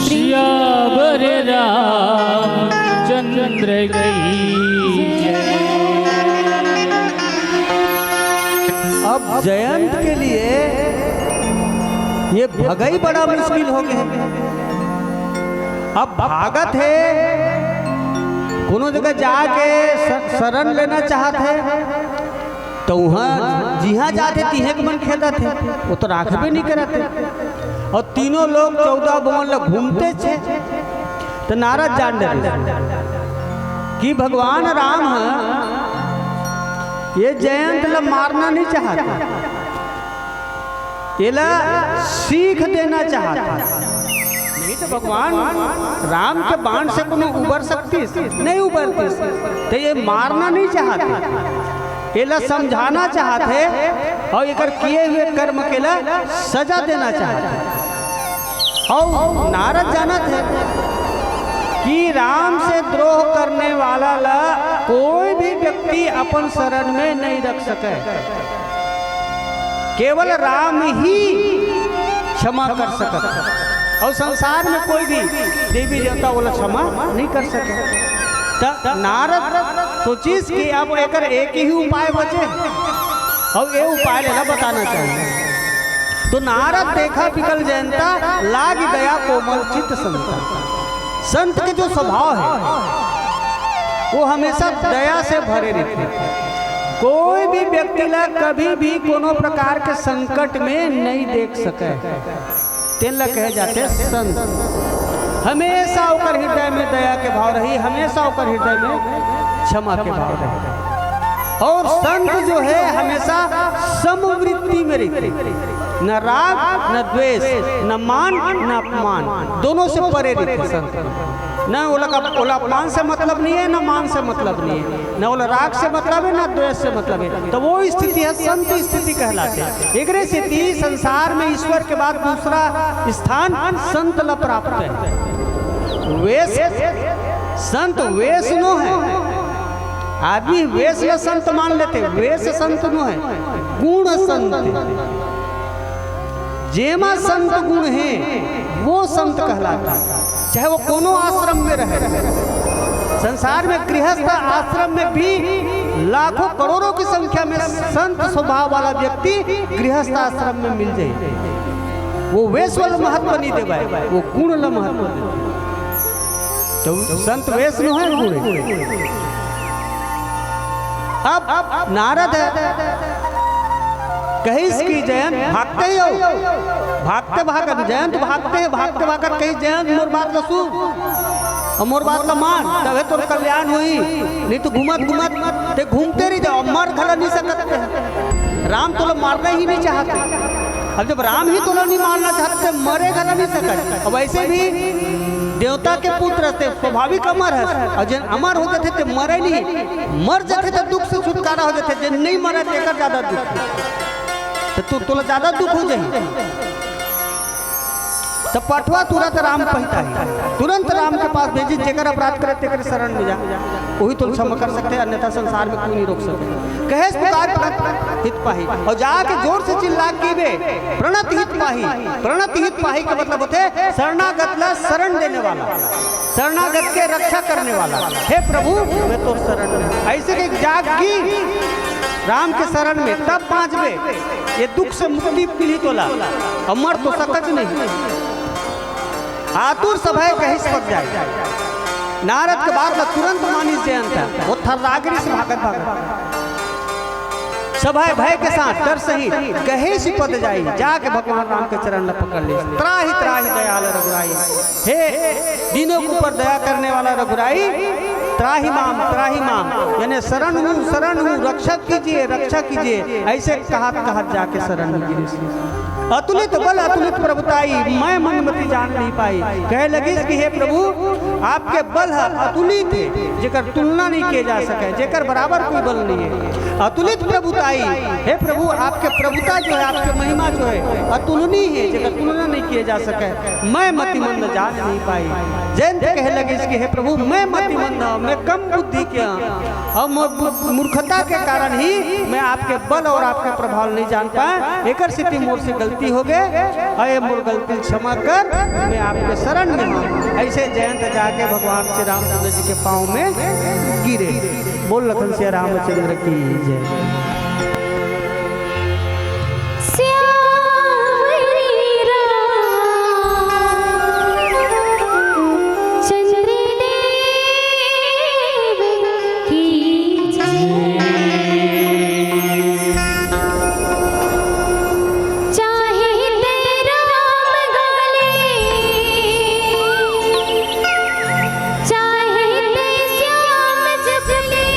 सियावर रामचंद्र की जय। अब जयंत के लिए ये भगई बड़ा मुश्किल हो गया। अब भागत हे, कोनो जगह जाके स-, शरण लेना चाहत हे, तो उहाँ जिहाँ जाथे तिहें के मन खेदत हे, वो तो राखबे नहीं करत हे। अउ तीनों लोग चौदह भुवन ल घूमते छे, तो नारद जान डरे कि भगवान राम ह ये जयंत ल मारना नहीं चाहत, एला सीख देना चाहत। नहीं तो भगवान राम के बाण से कोनो उबर सकतीस? नहीं उबरतीस। तो ये मारना नहीं चाहत हे, एला समझाना चाहत हे अउ एकर किए हुए कर्म के ला सजा देना चाहत हे। अउ नारद जानत हे कि राम से द्रोह करने वाला ला कोई भी व्यक्ति अपन शरण में नहीं रख सके। केवल राम ही क्षमा कर सकत हे। अउ संसार में कोई भी देवी देवता ओला क्षमा नहीं कर सके। त नारद सोचिस कि अब एकर एक ही उपाय बचे, अउ ये उपाय लेला बताना चाहिए। तो नारद देखा बिकल जयंता, लाग दया कोमल चित संता। संत के जो स्वभाव हे, वो हमेशा दया से भरे रहिथे। कोई भी व्यक्ति ला कभी भी कोनो प्रकार के संकट में नहीं देख सके, तेन ला कहे जाथे संत। हमेशा ओकर हृदय में दया के भाव रही, हमेशा ओकर हृदय में क्षमा के भाव रही। अउ संत जो हे, हमेशा समवृत्ति में रहिथे। न राग, न द्वेष, न मान, न अपमान, दोनों से परे रहिथे संत। न ओला का, ओला अपमान से मतलब नहीं हे, न मान से मतलब नहीं हे, न ओला राग से मतलब हे, न द्वेष से मतलब हे। तो वो स्थिति हे, संत स्थिति कहलाथे। एकरे सेती संसार में ईश्वर के बाद दूसरा स्थान संत ला प्राप्त हे। वेश, संत वेश नो हे। आदमी वेश ला संत मान लेथे, वेश संत नो हे, गुण संत हे। जेमा संत गुण हे, वो संत कहलाथे, चाहे वो कोनो आश्रम में रहे। संसार में गृहस्थ आश्रम में भी लाखों करोड़ों की संख्या में संत स्वभाव वाला व्यक्ति गृहस्थ आश्रम में मिल जाए। वो वेश वाला महत्व नहीं देवाय, वो गुण ला महत्व देवाय। तो संत वेश नो हे, गुण हे। अब, अब नारद हे, कहिस कि जयंत भागते ही हो, भागते भागत, जयंत भागते हैं, भागते भागत कहिस, "जयंत, मोर बात ला सुन अउ मोर बात ला मान, तभे तोर कल्याण होही, नहीं तो घूमत घूमत ते घूमते रह जाओ, मर घला नहीं सकत हे।" राम तोला मारना ही नहीं चाहत हे। अब जब राम ही तोला नहीं मारना चाहते, मरे घला नहीं सकत। अब वैसे भी देवता के पुत्र ते स्वाभाविक अमर है, और जन अमर हो जाते ते मरे नहीं, मर जाते तो दुख से छुटकारा हो जाते, जन नहीं मरे तेकर ज्यादा दुख। तो तू, तोला ज्यादा दुख हो जाही। तो पठवा तुरंत राम पहिता ही, तुरंत राम के पास भेजी, जेकर अपराध करे तेकर शरण में जा, वही तो क्षमा कर सकते हैं, अन्यथा संसार में कोई नहीं रोक सकते। कहेस पुकार प्रणत हित पाही, और जाके जोर से चिल्ला की बे, प्रणत हित पाही। प्रणत हित पाही का मतलब होते शरणागत ला शरण देने वाला, शरणागत के रक्षा करने वाला। हे प्रभु, मैं तोर शरण में। ऐसे के जाग की राम के शरण में, तब बाँचबे, ये दुख से मुक्ति मिली तोला, अमर तो सकच नहीं। आतुर सभय कहिस पग जाय। नारद के बात ला तुरंत मानिस जयंत, वो थर्रागिरिस भागत भागत। सभय भय के साथ डर सहित कहेसि पद जाई, जाके भगवान राम के चरण ला पकड़ लिस। त्राहि त्राहि दयाल रघुराई, हे दीनों के ऊपर दया करने वाला रघुराई, त्राहि माम, त्राहि माम, यानी शरण हूँ, शरण हूँ, रक्षा कीजिए, रक्षा कीजिए, ऐसे कहत कहत जाके शरण में गिरिस। अतुलित बल अतुलित प्रभुताई, मैं मंद मति जान नहीं पाई। कहे लगिस कि हे प्रभु, आपके बल ह अतुलित हे, जेकर तुलना नहीं किए जा सके, जेकर बराबर कोई बल नहीं है। अतुलित प्रभुताई, हे प्रभु, आपके प्रभुता जो है, आपके महिमा जो है, अतुलनीय है, जेकर तुलना नहीं किए जा सके। मैं मतिमंद जान नहीं पाई। जयंत कहे लगिस कि हे प्रभु, मैं मतिमंद हूँ, मैं कम बुद्धि के हूँ, और मू-, मू-, मूर्खता के कारण ही मैं आपके बल और आपके प्रभाव नहीं जान पाए। एकर सेती मोर से गलती हो गए, और ये मोर गलती क्षमा कर, मैं आपके शरण में हूँ। ऐसे जयंत जाके भगवान श्री रामचंद्र जी के पाँव में गिरे। बोल लखन सिया रामचंद्र की जय। श्याम श्री रामचंद्र देव की जय। चाहे ते राम गले, चाहे ते श्याम जुगले,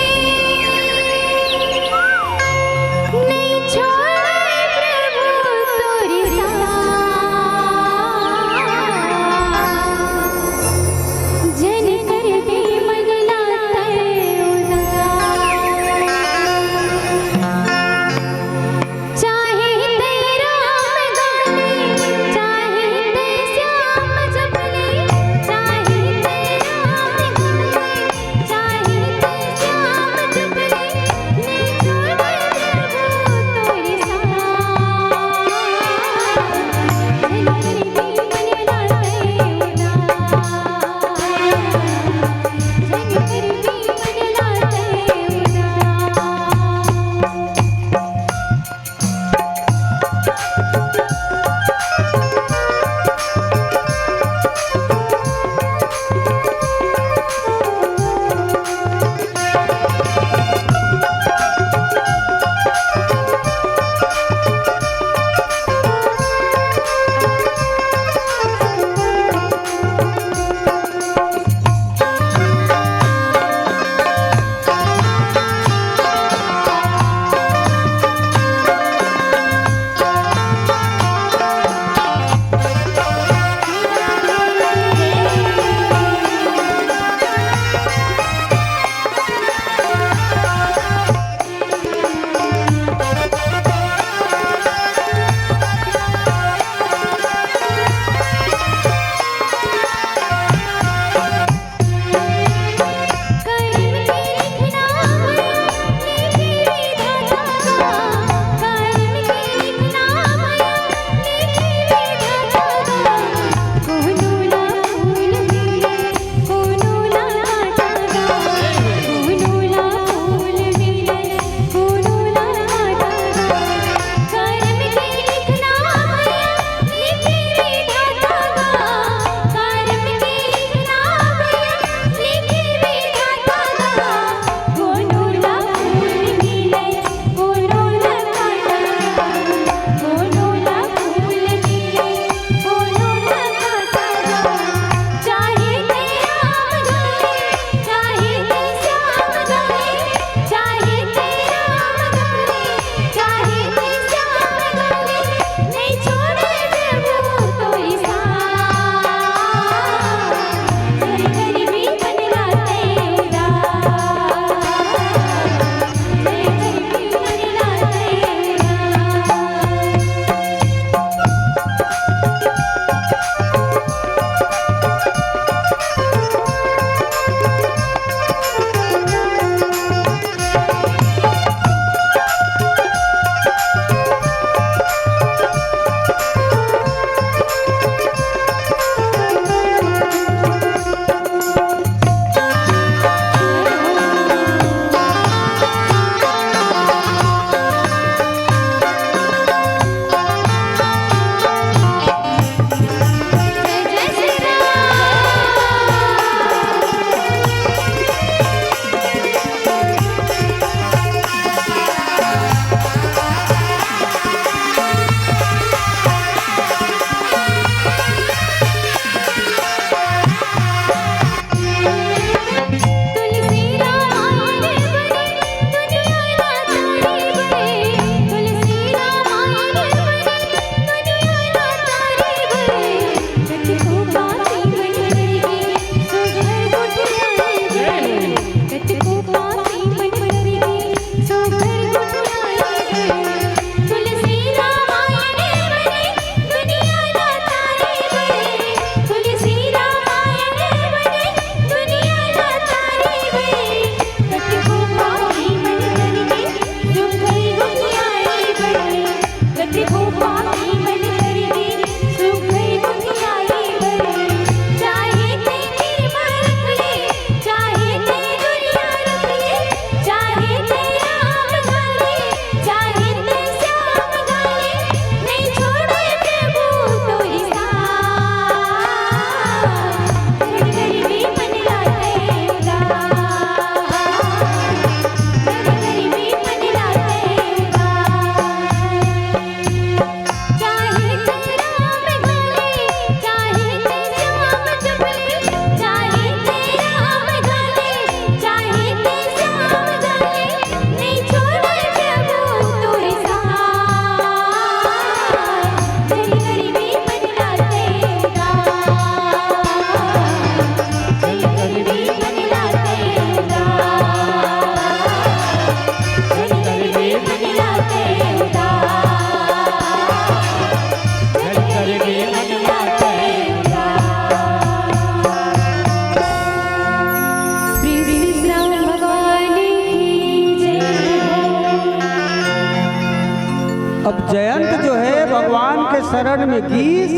अब जयंत जो है भगवान के शरण में गीस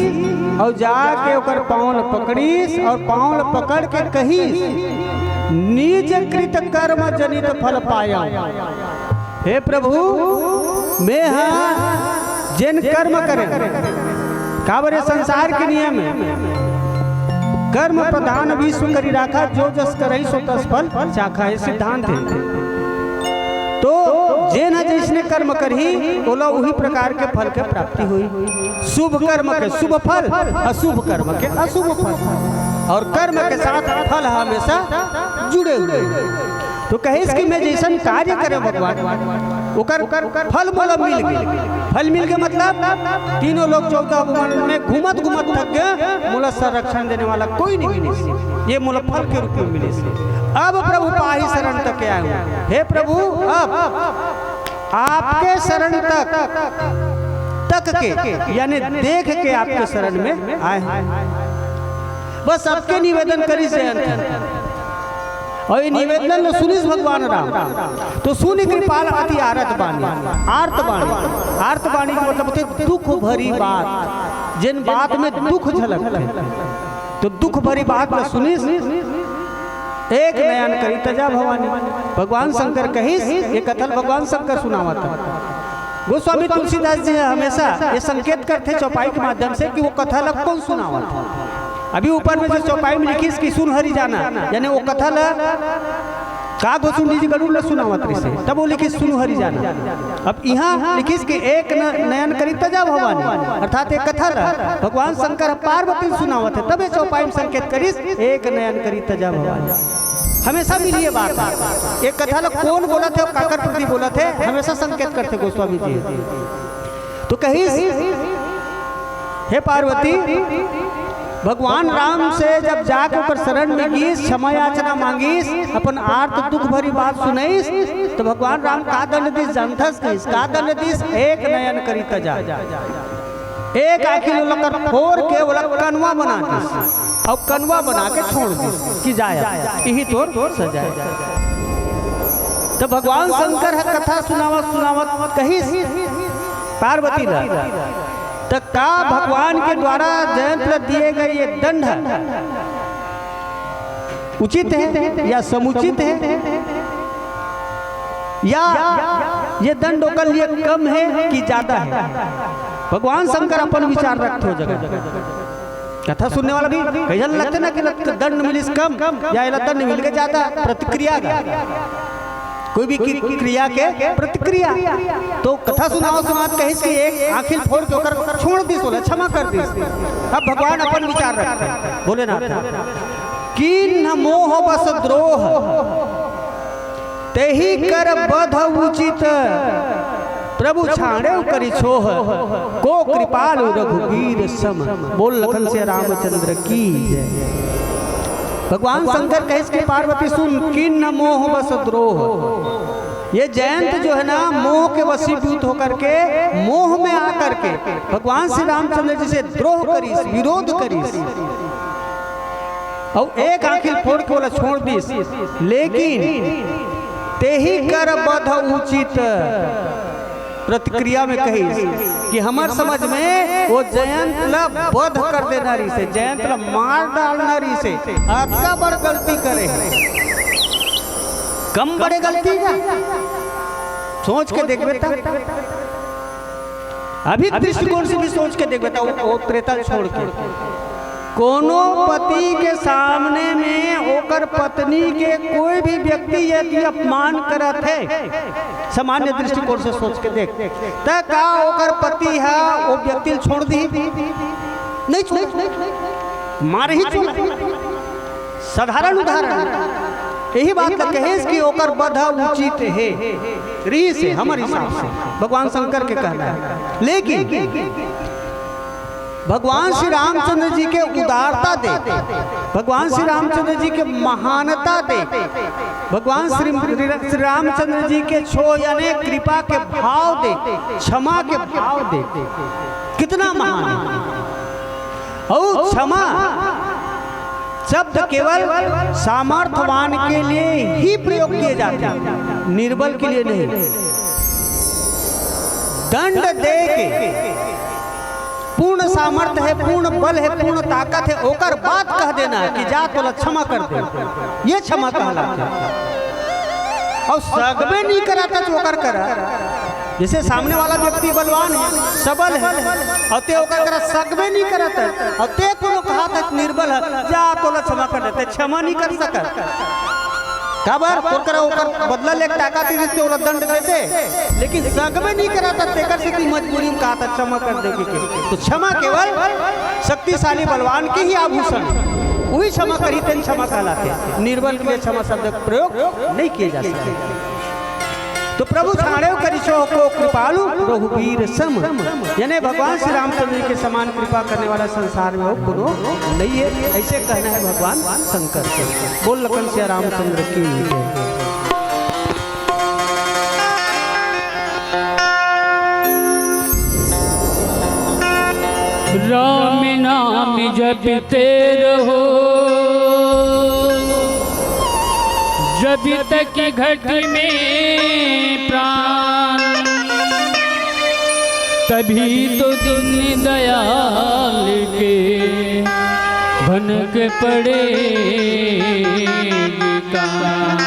और जाके ओकर पाँव ल पकड़ीस और पाँव ल पकड़ के कहीस, निज कृत कर्म जनित फल पाया। हे प्रभु, मैं हा जेन कर्म करे, काबर ये संसार के नियम है, कर्म प्रधान विश्व करी राखा, जो जस करही सो तस फल चाखा, ये सिद्धांत है। तो जेन ह जइसने कर्म करही, ओला उही प्रकार के फल के प्राप्ति होही। शुभ कर्म के शुभ फल, अशुभ कर्म के अशुभ फल, और कर्म के साथ फल हमेशा जुड़े हुए हैं। तो कहिस कि मैं जइसन कार्य करे भगवान, ओकर फल मोला मिल गे। फल मिल गे मतलब तीनों लोक चौदह भुवन में घूमत घूमत थक गे, मोला संरक्षण देने वाला कोई नहीं मिलिस, ये मोला फल के रूप में मिलिस। अब प्रभु पाही शरण तक के आए हूँ। हे प्रभु, अब आपके शरण तक, तक के, यानी देख के आपके शरण में आए हैं। बस आपके निवेदन करिस जयंत। और ये निवेदन ल सुनिस भगवान राम, तो सुनि कृपाल अति आरत बानी। आर्त बानी, आर्त बानी के मतलब होथे दुख भरी बात, जेन बात में दुख झलकथे। तो दुख भरी बात ल सुनिस, एक नयन करी तजा भवानी। भगवान शंकर कहिस, ये कथा ल भगवान शंकर सुनावत हे। गोस्वामी तुलसीदास जी ह हमेशा ये संकेत करथे चौपाई के माध्यम से कि वो कथा ल कोन सुनावत हे। अभी ऊपर में जो चौपाई में लिखिस कि सुन हरि जाना, यानी वो कथा ल काग भुसुंडी जी गरुड़ ल सुनावत रहिसे, तब वो लिखिस सुन हरि जाना। अब इहाँ लिखिस कि एक न-, नयन करी तजा भवानी, अर्थात एक कथा ल भगवान शंकर ह पार्वती ल सुनावत हे, तब ये चौपाई में संकेत करिस एक नयन करी तजा भवानी। हमेशा मिलिए बात, एक कथा ल कोन बोलत हे और काकर प्रति बोलत हे, हमेशा संकेत करथे गोस्वामी जी। तो कहिस, हे पार्वती, भगवान राम से जब जाके ओकर शरण में गीस, क्षमा याचना मांगीस, अपन आर्त दुख भरी बात सुनईस, तो भगवान राम का दंड दीस जानथस कहिस? का दंड दीस? एक नयन करी तजा। एक आँखी ल ओला कर फोर के ओला कनवा बना दीस, और कनवा बना के छोड़ दीस कि जाय, इही तोर सजा। तो भगवान शंकर ह कथा सुनावत सुनावत कहिस पार्वती ला, त का भगवान के द्वारा जयंत ला दिए गए ये दंड ह उचित है या समुचित है, या ये दंड ओकर लिए कम है कि ज्यादा है? भगवान शंकर अपन विचार रखथे ओ जगह। कथा सुनने वाला भी कइसन लगथे ना कि लग-, दंड मिलिस कम या एला दंड मिल के ज्यादा, प्रतिक्रिया का। कोई भी कि-, क्रिया के प्रतिक्रिया। तो कथा सुनावत सुनावत कहिस कि एक आँखी ल फोर के ओकर छोड़ दीस, ओला क्षमा कर दीस। अब भगवान अपन विचार रखथे भोलेनाथ, कीन्ह मोह बस द्रोह, तेहि कर बध उचित, प्रभु छाड़ेउ करि छोह, को कृपालु रघुबीर सम। बोल लखन सिया रामचंद्र की जय। भगवान शंकर कहिस कि पार्वती सुन, किन्ह मोह बस द्रोह। ये जयंत जो है ना, मोह के वशीभूत होकर के, मोह में आकर के भगवान श्री रामचंद्र जी से द्रोह करिस, विरोध करिस। अउ एक आँखी ल फोड़ के ओला छोड़ दिस, लेकिन तेहि कर बध उचित प्रतिक्रिया में कहिस कि हमर समझ में वो जयंत ला बध कर देना रहिसे, जयंत ला मार डालना रहिसे, अतका बड़ गलती करे हे। कम बड़े गलती का सोच के देखबे त, अभी दृष्टिकोण से भी सोच के देखबे त, वो, वो त्रेता छोड़ के कोनो पति के सामने में ओकर पत्नी के कोई भी व्यक्ति यदि अपमान करत हे, सामान्य दृष्टिकोण से सोच के देख, त का ओकर पति ह वो व्यक्ति ल छोड़ दी? नहीं छोड़, मार ही छोड़। साधारण उदाहरण, यही बात ल कहेस कि ओकर बध उचित हे, रहिसे, हमर हिसाब से, भगवान शंकर के कहना है। लेकिन भगवान श्री रामचंद्र जी के उदारता देख, भगवान श्री रामचंद्र जी के महानता देख, भगवान श्री, श्री रामचंद्र जी के छोह यानी कृपा के भाव देख, क्षमा के भाव देख, कितना महान है। अउ क्षमा शब्द केवल सामर्थवान के लिए ही प्रयोग किए जाते हैं, निर्बल के लिए नहीं। दंड दे के पूर्ण सामर्थ्य है, पूर्ण बल है, पूर्ण ताकत है, ओकर बाद कह देना है कि जा, तोला क्षमा कर दे, ये क्षमा कहलाथे। अउ सगबे नहीं करत हे त ओकर करा, जैसे सामने वाला व्यक्ति बलवान है, सबल है, अउ ते ओकर करा सगबे नहीं करत हे, अउ ते कोनो कहत हे निर्बल हे, जा, तोला क्षमा कर देते, क्षमा नहीं कर सकत। काबर? तोर करा ओकर बदला लेके ताकत हे, जिससे ओला दंड देते, लेकिन सगबे नहीं करत हे, तेकर सेती मजबूरी में कहत हे, क्षमा कर दे के। तो क्षमा केवल शक्तिशाली बलवान के ही आभूषण, वही क्षमा करी, तेन क्षमा कहलाथे। निर्बल के लिए क्षमा शब्द का प्रयोग नहीं किए जा सकते। तो प्रभु छाड़ेउ करि छोह, को कृपालु रघुबीर सम, यानी भगवान श्री रामचंद्र जी के समान कृपा करने वाला संसार में अउ कोनो नहीं है, ऐसे कहना है भगवान शंकर के। बोल लखन सिया रामचंद्र की जय। राम नाम जपते रहो, जब तक घट में प्राण, तभी तो दीन दयाल के भनक पड़ेगी कान।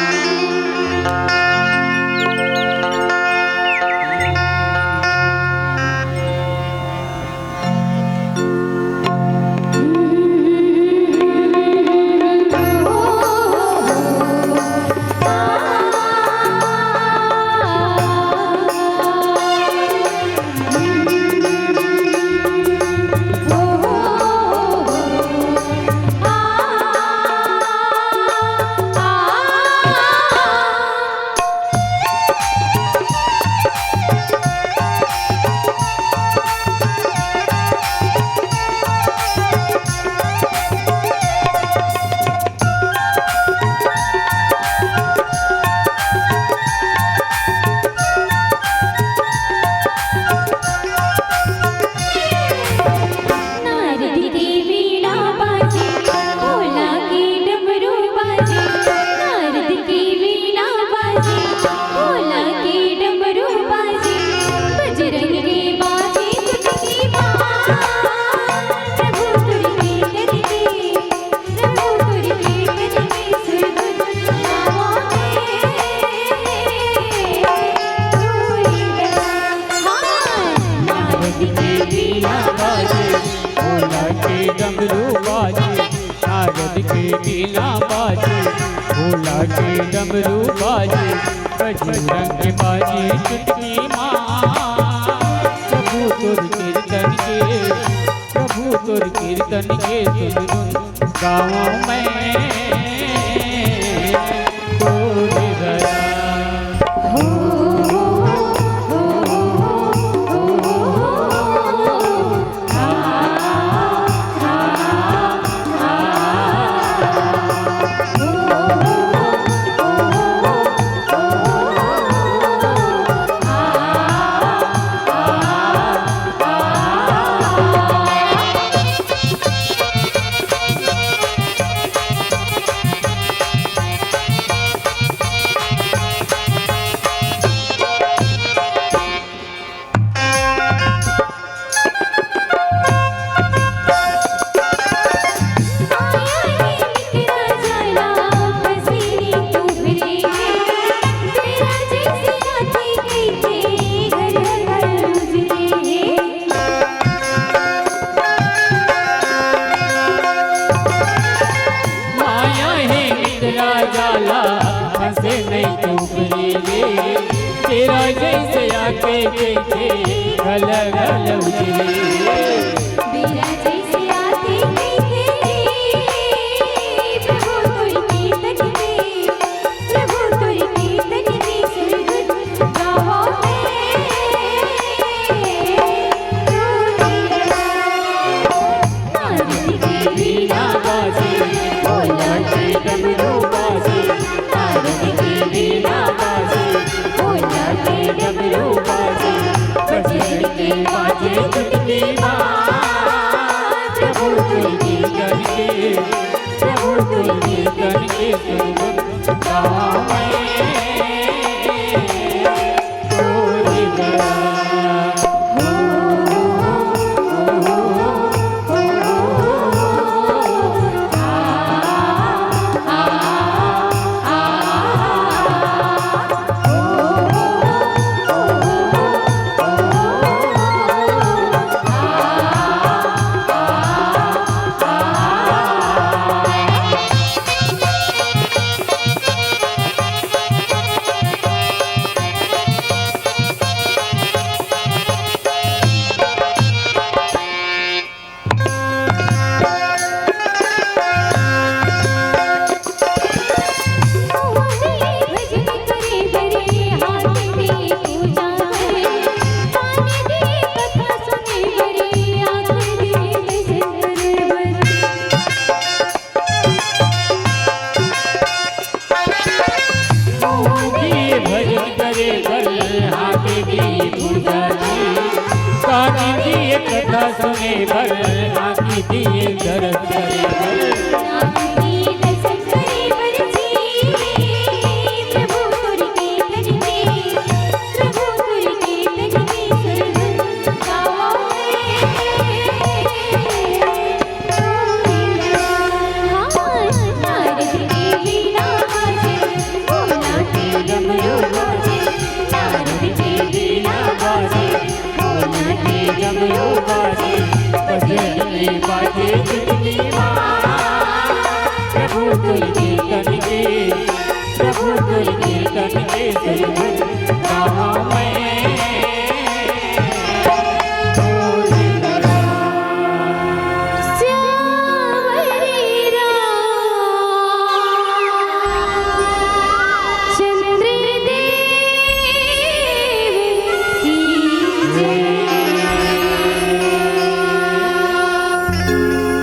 नारद की वीणा बाजे, भोला की डमरू बाजे। नारद की वीणा बाजे, भोला की डमरू बाजे। बजरंग की बाजे तुझकी बाज, प्रभु तुझकी करके। नारद के बीना बाजे, भोला के डमरू बाजे। नारद के बीना बाजे, भोला के डमरू बाजे। बजरंग बाजे चुटकी मार, प्रभु तोर कीर्तन के, प्रभु तोर कीर्तन के सुन सुन गाँव में तोर दया। माया हे मित्र जाला, फंसे नहीं तू रे। तेरा जैसे आके कैसे घल घल उतरे। तेरा जैसे आके कैसे, प्रभु तोर कीर्तन में, प्रभु तोर कीर्तन में सुरगुन गावा मैं। नारद के बीना बाजे, भोला के डमरू बाजे। नारद के बीना बाजे, भोला के डमरू बाजे। बजरंग के बाजे चुटकी बाज। प्रभु तुलसी करके, प्रभु तुलसी करके सुरगुन गावा मैं। मोहन जी भजन करे बर, आके दिए पूजा जी। कान्हा जी कथा सुने बर, आके दिए दरस करे बर। आके दिए दरस करे बर जी। प्रभु तोर कीर्तन में, प्रभु तोर कीर्तन में सुरगुन गावा मैं। नारद के बीना बाजे, भोला के डमरू बाजे। नारद के बीना बाजे, भोला के डमरू बाजे। बजरंग के बाजे चुटकी बाज। प्रभु तुलसी तन के, प्रभु तुलसी तन के सुरगुन गावा मैं।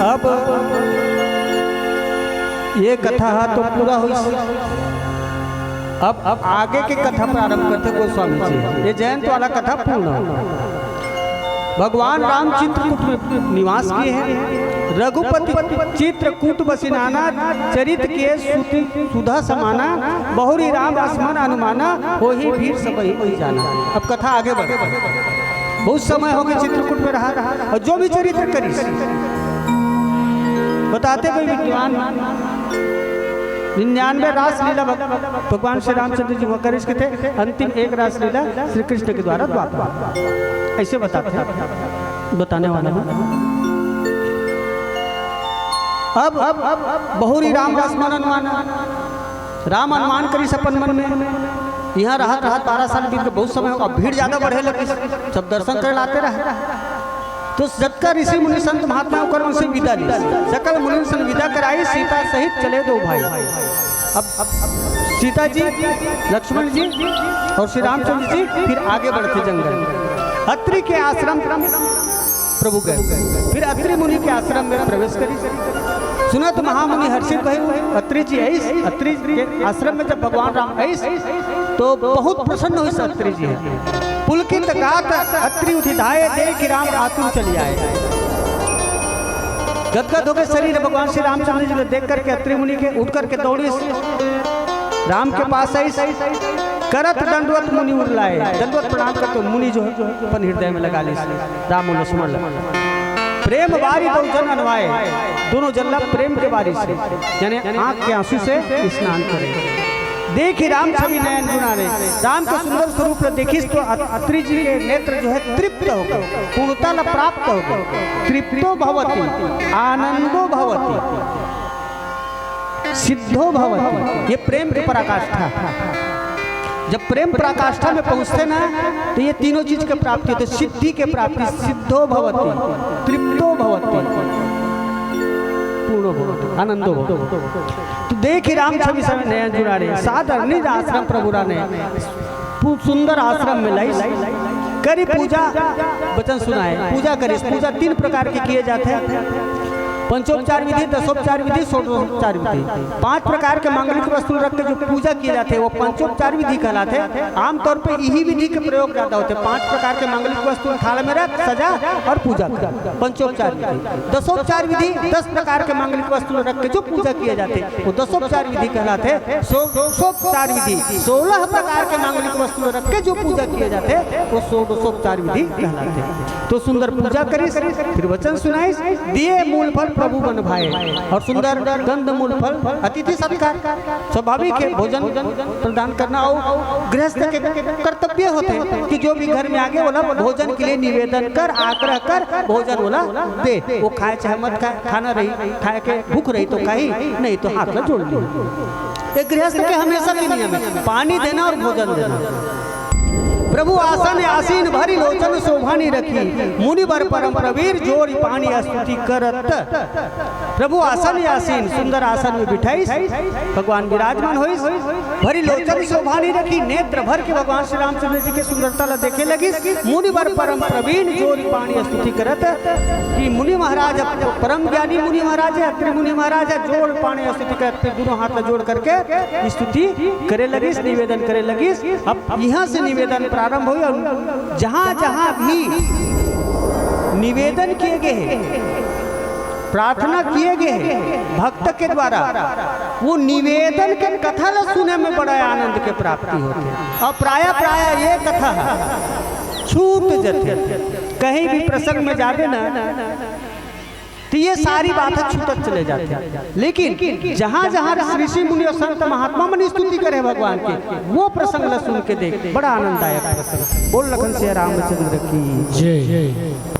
अब ये कथा हा तो पूरा होइस। अब, अब आगे के कथा प्रारंभ करथे गोस्वामी जी। ये जयंत वाला कथा पूर्ण हो। भगवान राम चित्रकूट में निवास किए हैं। रघुपति चित्रकूट बसिनाना, चरित के सुति सुधा समाना, बहुरी राम रसमन अनुमाना, होही भीर सबहि कोई जाना। अब कथा आगे बढ़े। बहुत समय हो गए चित्रकूट में रहा, रहा और जो भी चरित्र करिस बताते कोई विद्वान निन्यानवे रासलीला भग-, भगवान श्री रामचंद्र जी वहाँ करिस के थे, अंतिम एक रासलीला श्री कृष्ण के द्वारा द्वापर। ऐसे बताते हैं, बताने वाला हूँ। अब, अब, अब बहुरी राम रसमन अनुमाना, राम अनुमान करिस अपन मन में। यहाँ रहत रहत बारह साल बीत के बहुत समय हो, अब भीड़ ज्यादा बढ़े लगिस, सब दर्शन करे ला आते रहे। तो जतका ऋषि मुनि संत महात्मा ओकर मन से विदा ली, सकल मुनि से विदा कराई, सीता सहित चले दो भाई। अब, अब सीता जी, लक्ष्मण जी और श्री रामचंद्र जी फिर आगे बढ़ते जंगल, अत्रि के आश्रम प्रभु गए, फिर अत्रि मुनि के आश्रम में प्रवेश करी। सुनत महामुनि हर्षित भए, अत्रि जी आइस, अत्रि के आश्रम में जब भगवान राम आइस, तो बहुत प्रसन्न होइस अत्रि जी ह। पुलकित गात अत्रि उठि धाए, देखि राम आतुर चली आए। गदगद हो गए शरीर, भगवान श्री रामचंद्र जी को देख करके अत्रि मुनि के उठ करके दौड़िस, राम के पास आइस, करत दंडवत मुनि उर लाए। दंडवत प्रणाम करके मुनि जो है अपन हृदय में लगा लीस, राम और लक्ष्मण लगा। प्रेम बारी दो जन अनवाए, दोनों जन ला प्रेम के बारी से, यानी आंख के आंसू से स्नान करे। देखि राम छवि नयन गुणाने, राम के सुंदर स्वरूप ला देखिस तो अत-, अत्रि जी के नेत्र जो है तृप्त हो गए, पूर्णता ला प्राप्त हो गए। तृप्तो भवति, आनंदो भवति। सिद्धो भवति, ये प्रेम के पराकाष्ठा। जब प्रेम पराकाष्ठा में पहुंचथे ना, तो ये तीनों चीज के प्राप्ति होथे। सिद्धि के प्राप्ति, सिद्धो भवति, तृप्तो भवति, पूर्णो भवति, आनंदो भवति। तो देखि राम छवि सम नयन जुड़ारे, सादर निज आश्रम प्रभु राने। पु-, सुंदर आश्रम में लाइस, करी पूजा, वचन सुनाए, पूजा करिस। पूजा तीन प्रकार के किए जाते हैं, पंचोपचार विधि, दसोपचार विधि, षोडशोपचार विधि। पांच प्रकार के मांगलिक वस्तु रख के जो पूजा किए जाते हैं, वो पंचोपचार विधि कहलाते हैं। आमतौर पे यही विधि के प्रयोग ज्यादा होते हैं। पांच प्रकार के मांगलिक वस्तु थाल में रख, सजा और पूजा कर, पंचोपचार विधि। दसोपचार विधि, दस प्रकार के मांगलिक वस्तु रख के जो पूजा किए जाते हैं, वो दसोपचार विधि कहलाते हैं। सो-, सोपचार विधि, सोलह प्रकार के मांगलिक वस्तु रख के जो पूजा किए जाते हैं, वो षोडशोपचार विधि कहलाते हैं। तो सुंदर पूजा करिस, फिर वचन सुनाइस, दिए मूल फल प्रभु बन भाए, और सुंदर कंद मूल फल, अतिथि सत्कार, स्वाभाविक है, भोजन प्रदान करना और गृहस्थ के कर्तव्य होथे कि जो भी घर में आगे, ओला भोजन के लिए निवेदन कर, आग्रह कर, भोजन ओला दे। वो खाए चाहे मत खाए, खाना रही, खाए के भूख रही तो खाही, नहीं तो हाथ ला जोड़ ली। एक गृहस्थ के हमेशा के नियम है, पानी देना और भोजन देना। प्रभु आसन आसीन भरि लोचन शोभा निरखी, मुनिवर परम प्रवीर जोरि पानी स्तुति करत। प्रभु आसन आसीन, सुंदर आसन में बिठाइस, भगवान विराजमान होइस। भरि लोचन शोभा निरखी, नेत्र भर के भगवान श्री रामचंद्र जी के सुंदरता ला देखे लगिस। मुनिवर परम प्रवीण जोरि पानी स्तुति करत, कि मुनि महाराज, परम ज्ञानी मुनि महाराज है, अत्रि मुनि महाराज है, जोरि पानी स्तुति करत, दोनों हाथ ला जोड़ करके स्तुति करे लगिस, निवेदन करे लगिस। अब यहाँ से निवेदन प्रारंभ होई और जहाँ जहाँ भी निवेदन किए गए हैं, प्रार्थना किए गए हैं भक्त के द्वारा, वो निवेदन के कथा ला सुने में बड़ा आनंद के प्राप्ति होथे। और प्राय प्राय ये कथा छूट जथे, कहीं भी प्रसंग में जाबे ना, तो ये सारी बात छूटत चले जाथे। लेकिन जहाँ जहाँ ऋषि मुनि और संत महात्मा मन स्तुति करे भगवान के, वो प्रसंग ला सुन के देख, बड़ा आनंददायक प्रसंग। बोल लखन सिया रामचंद्र की जय।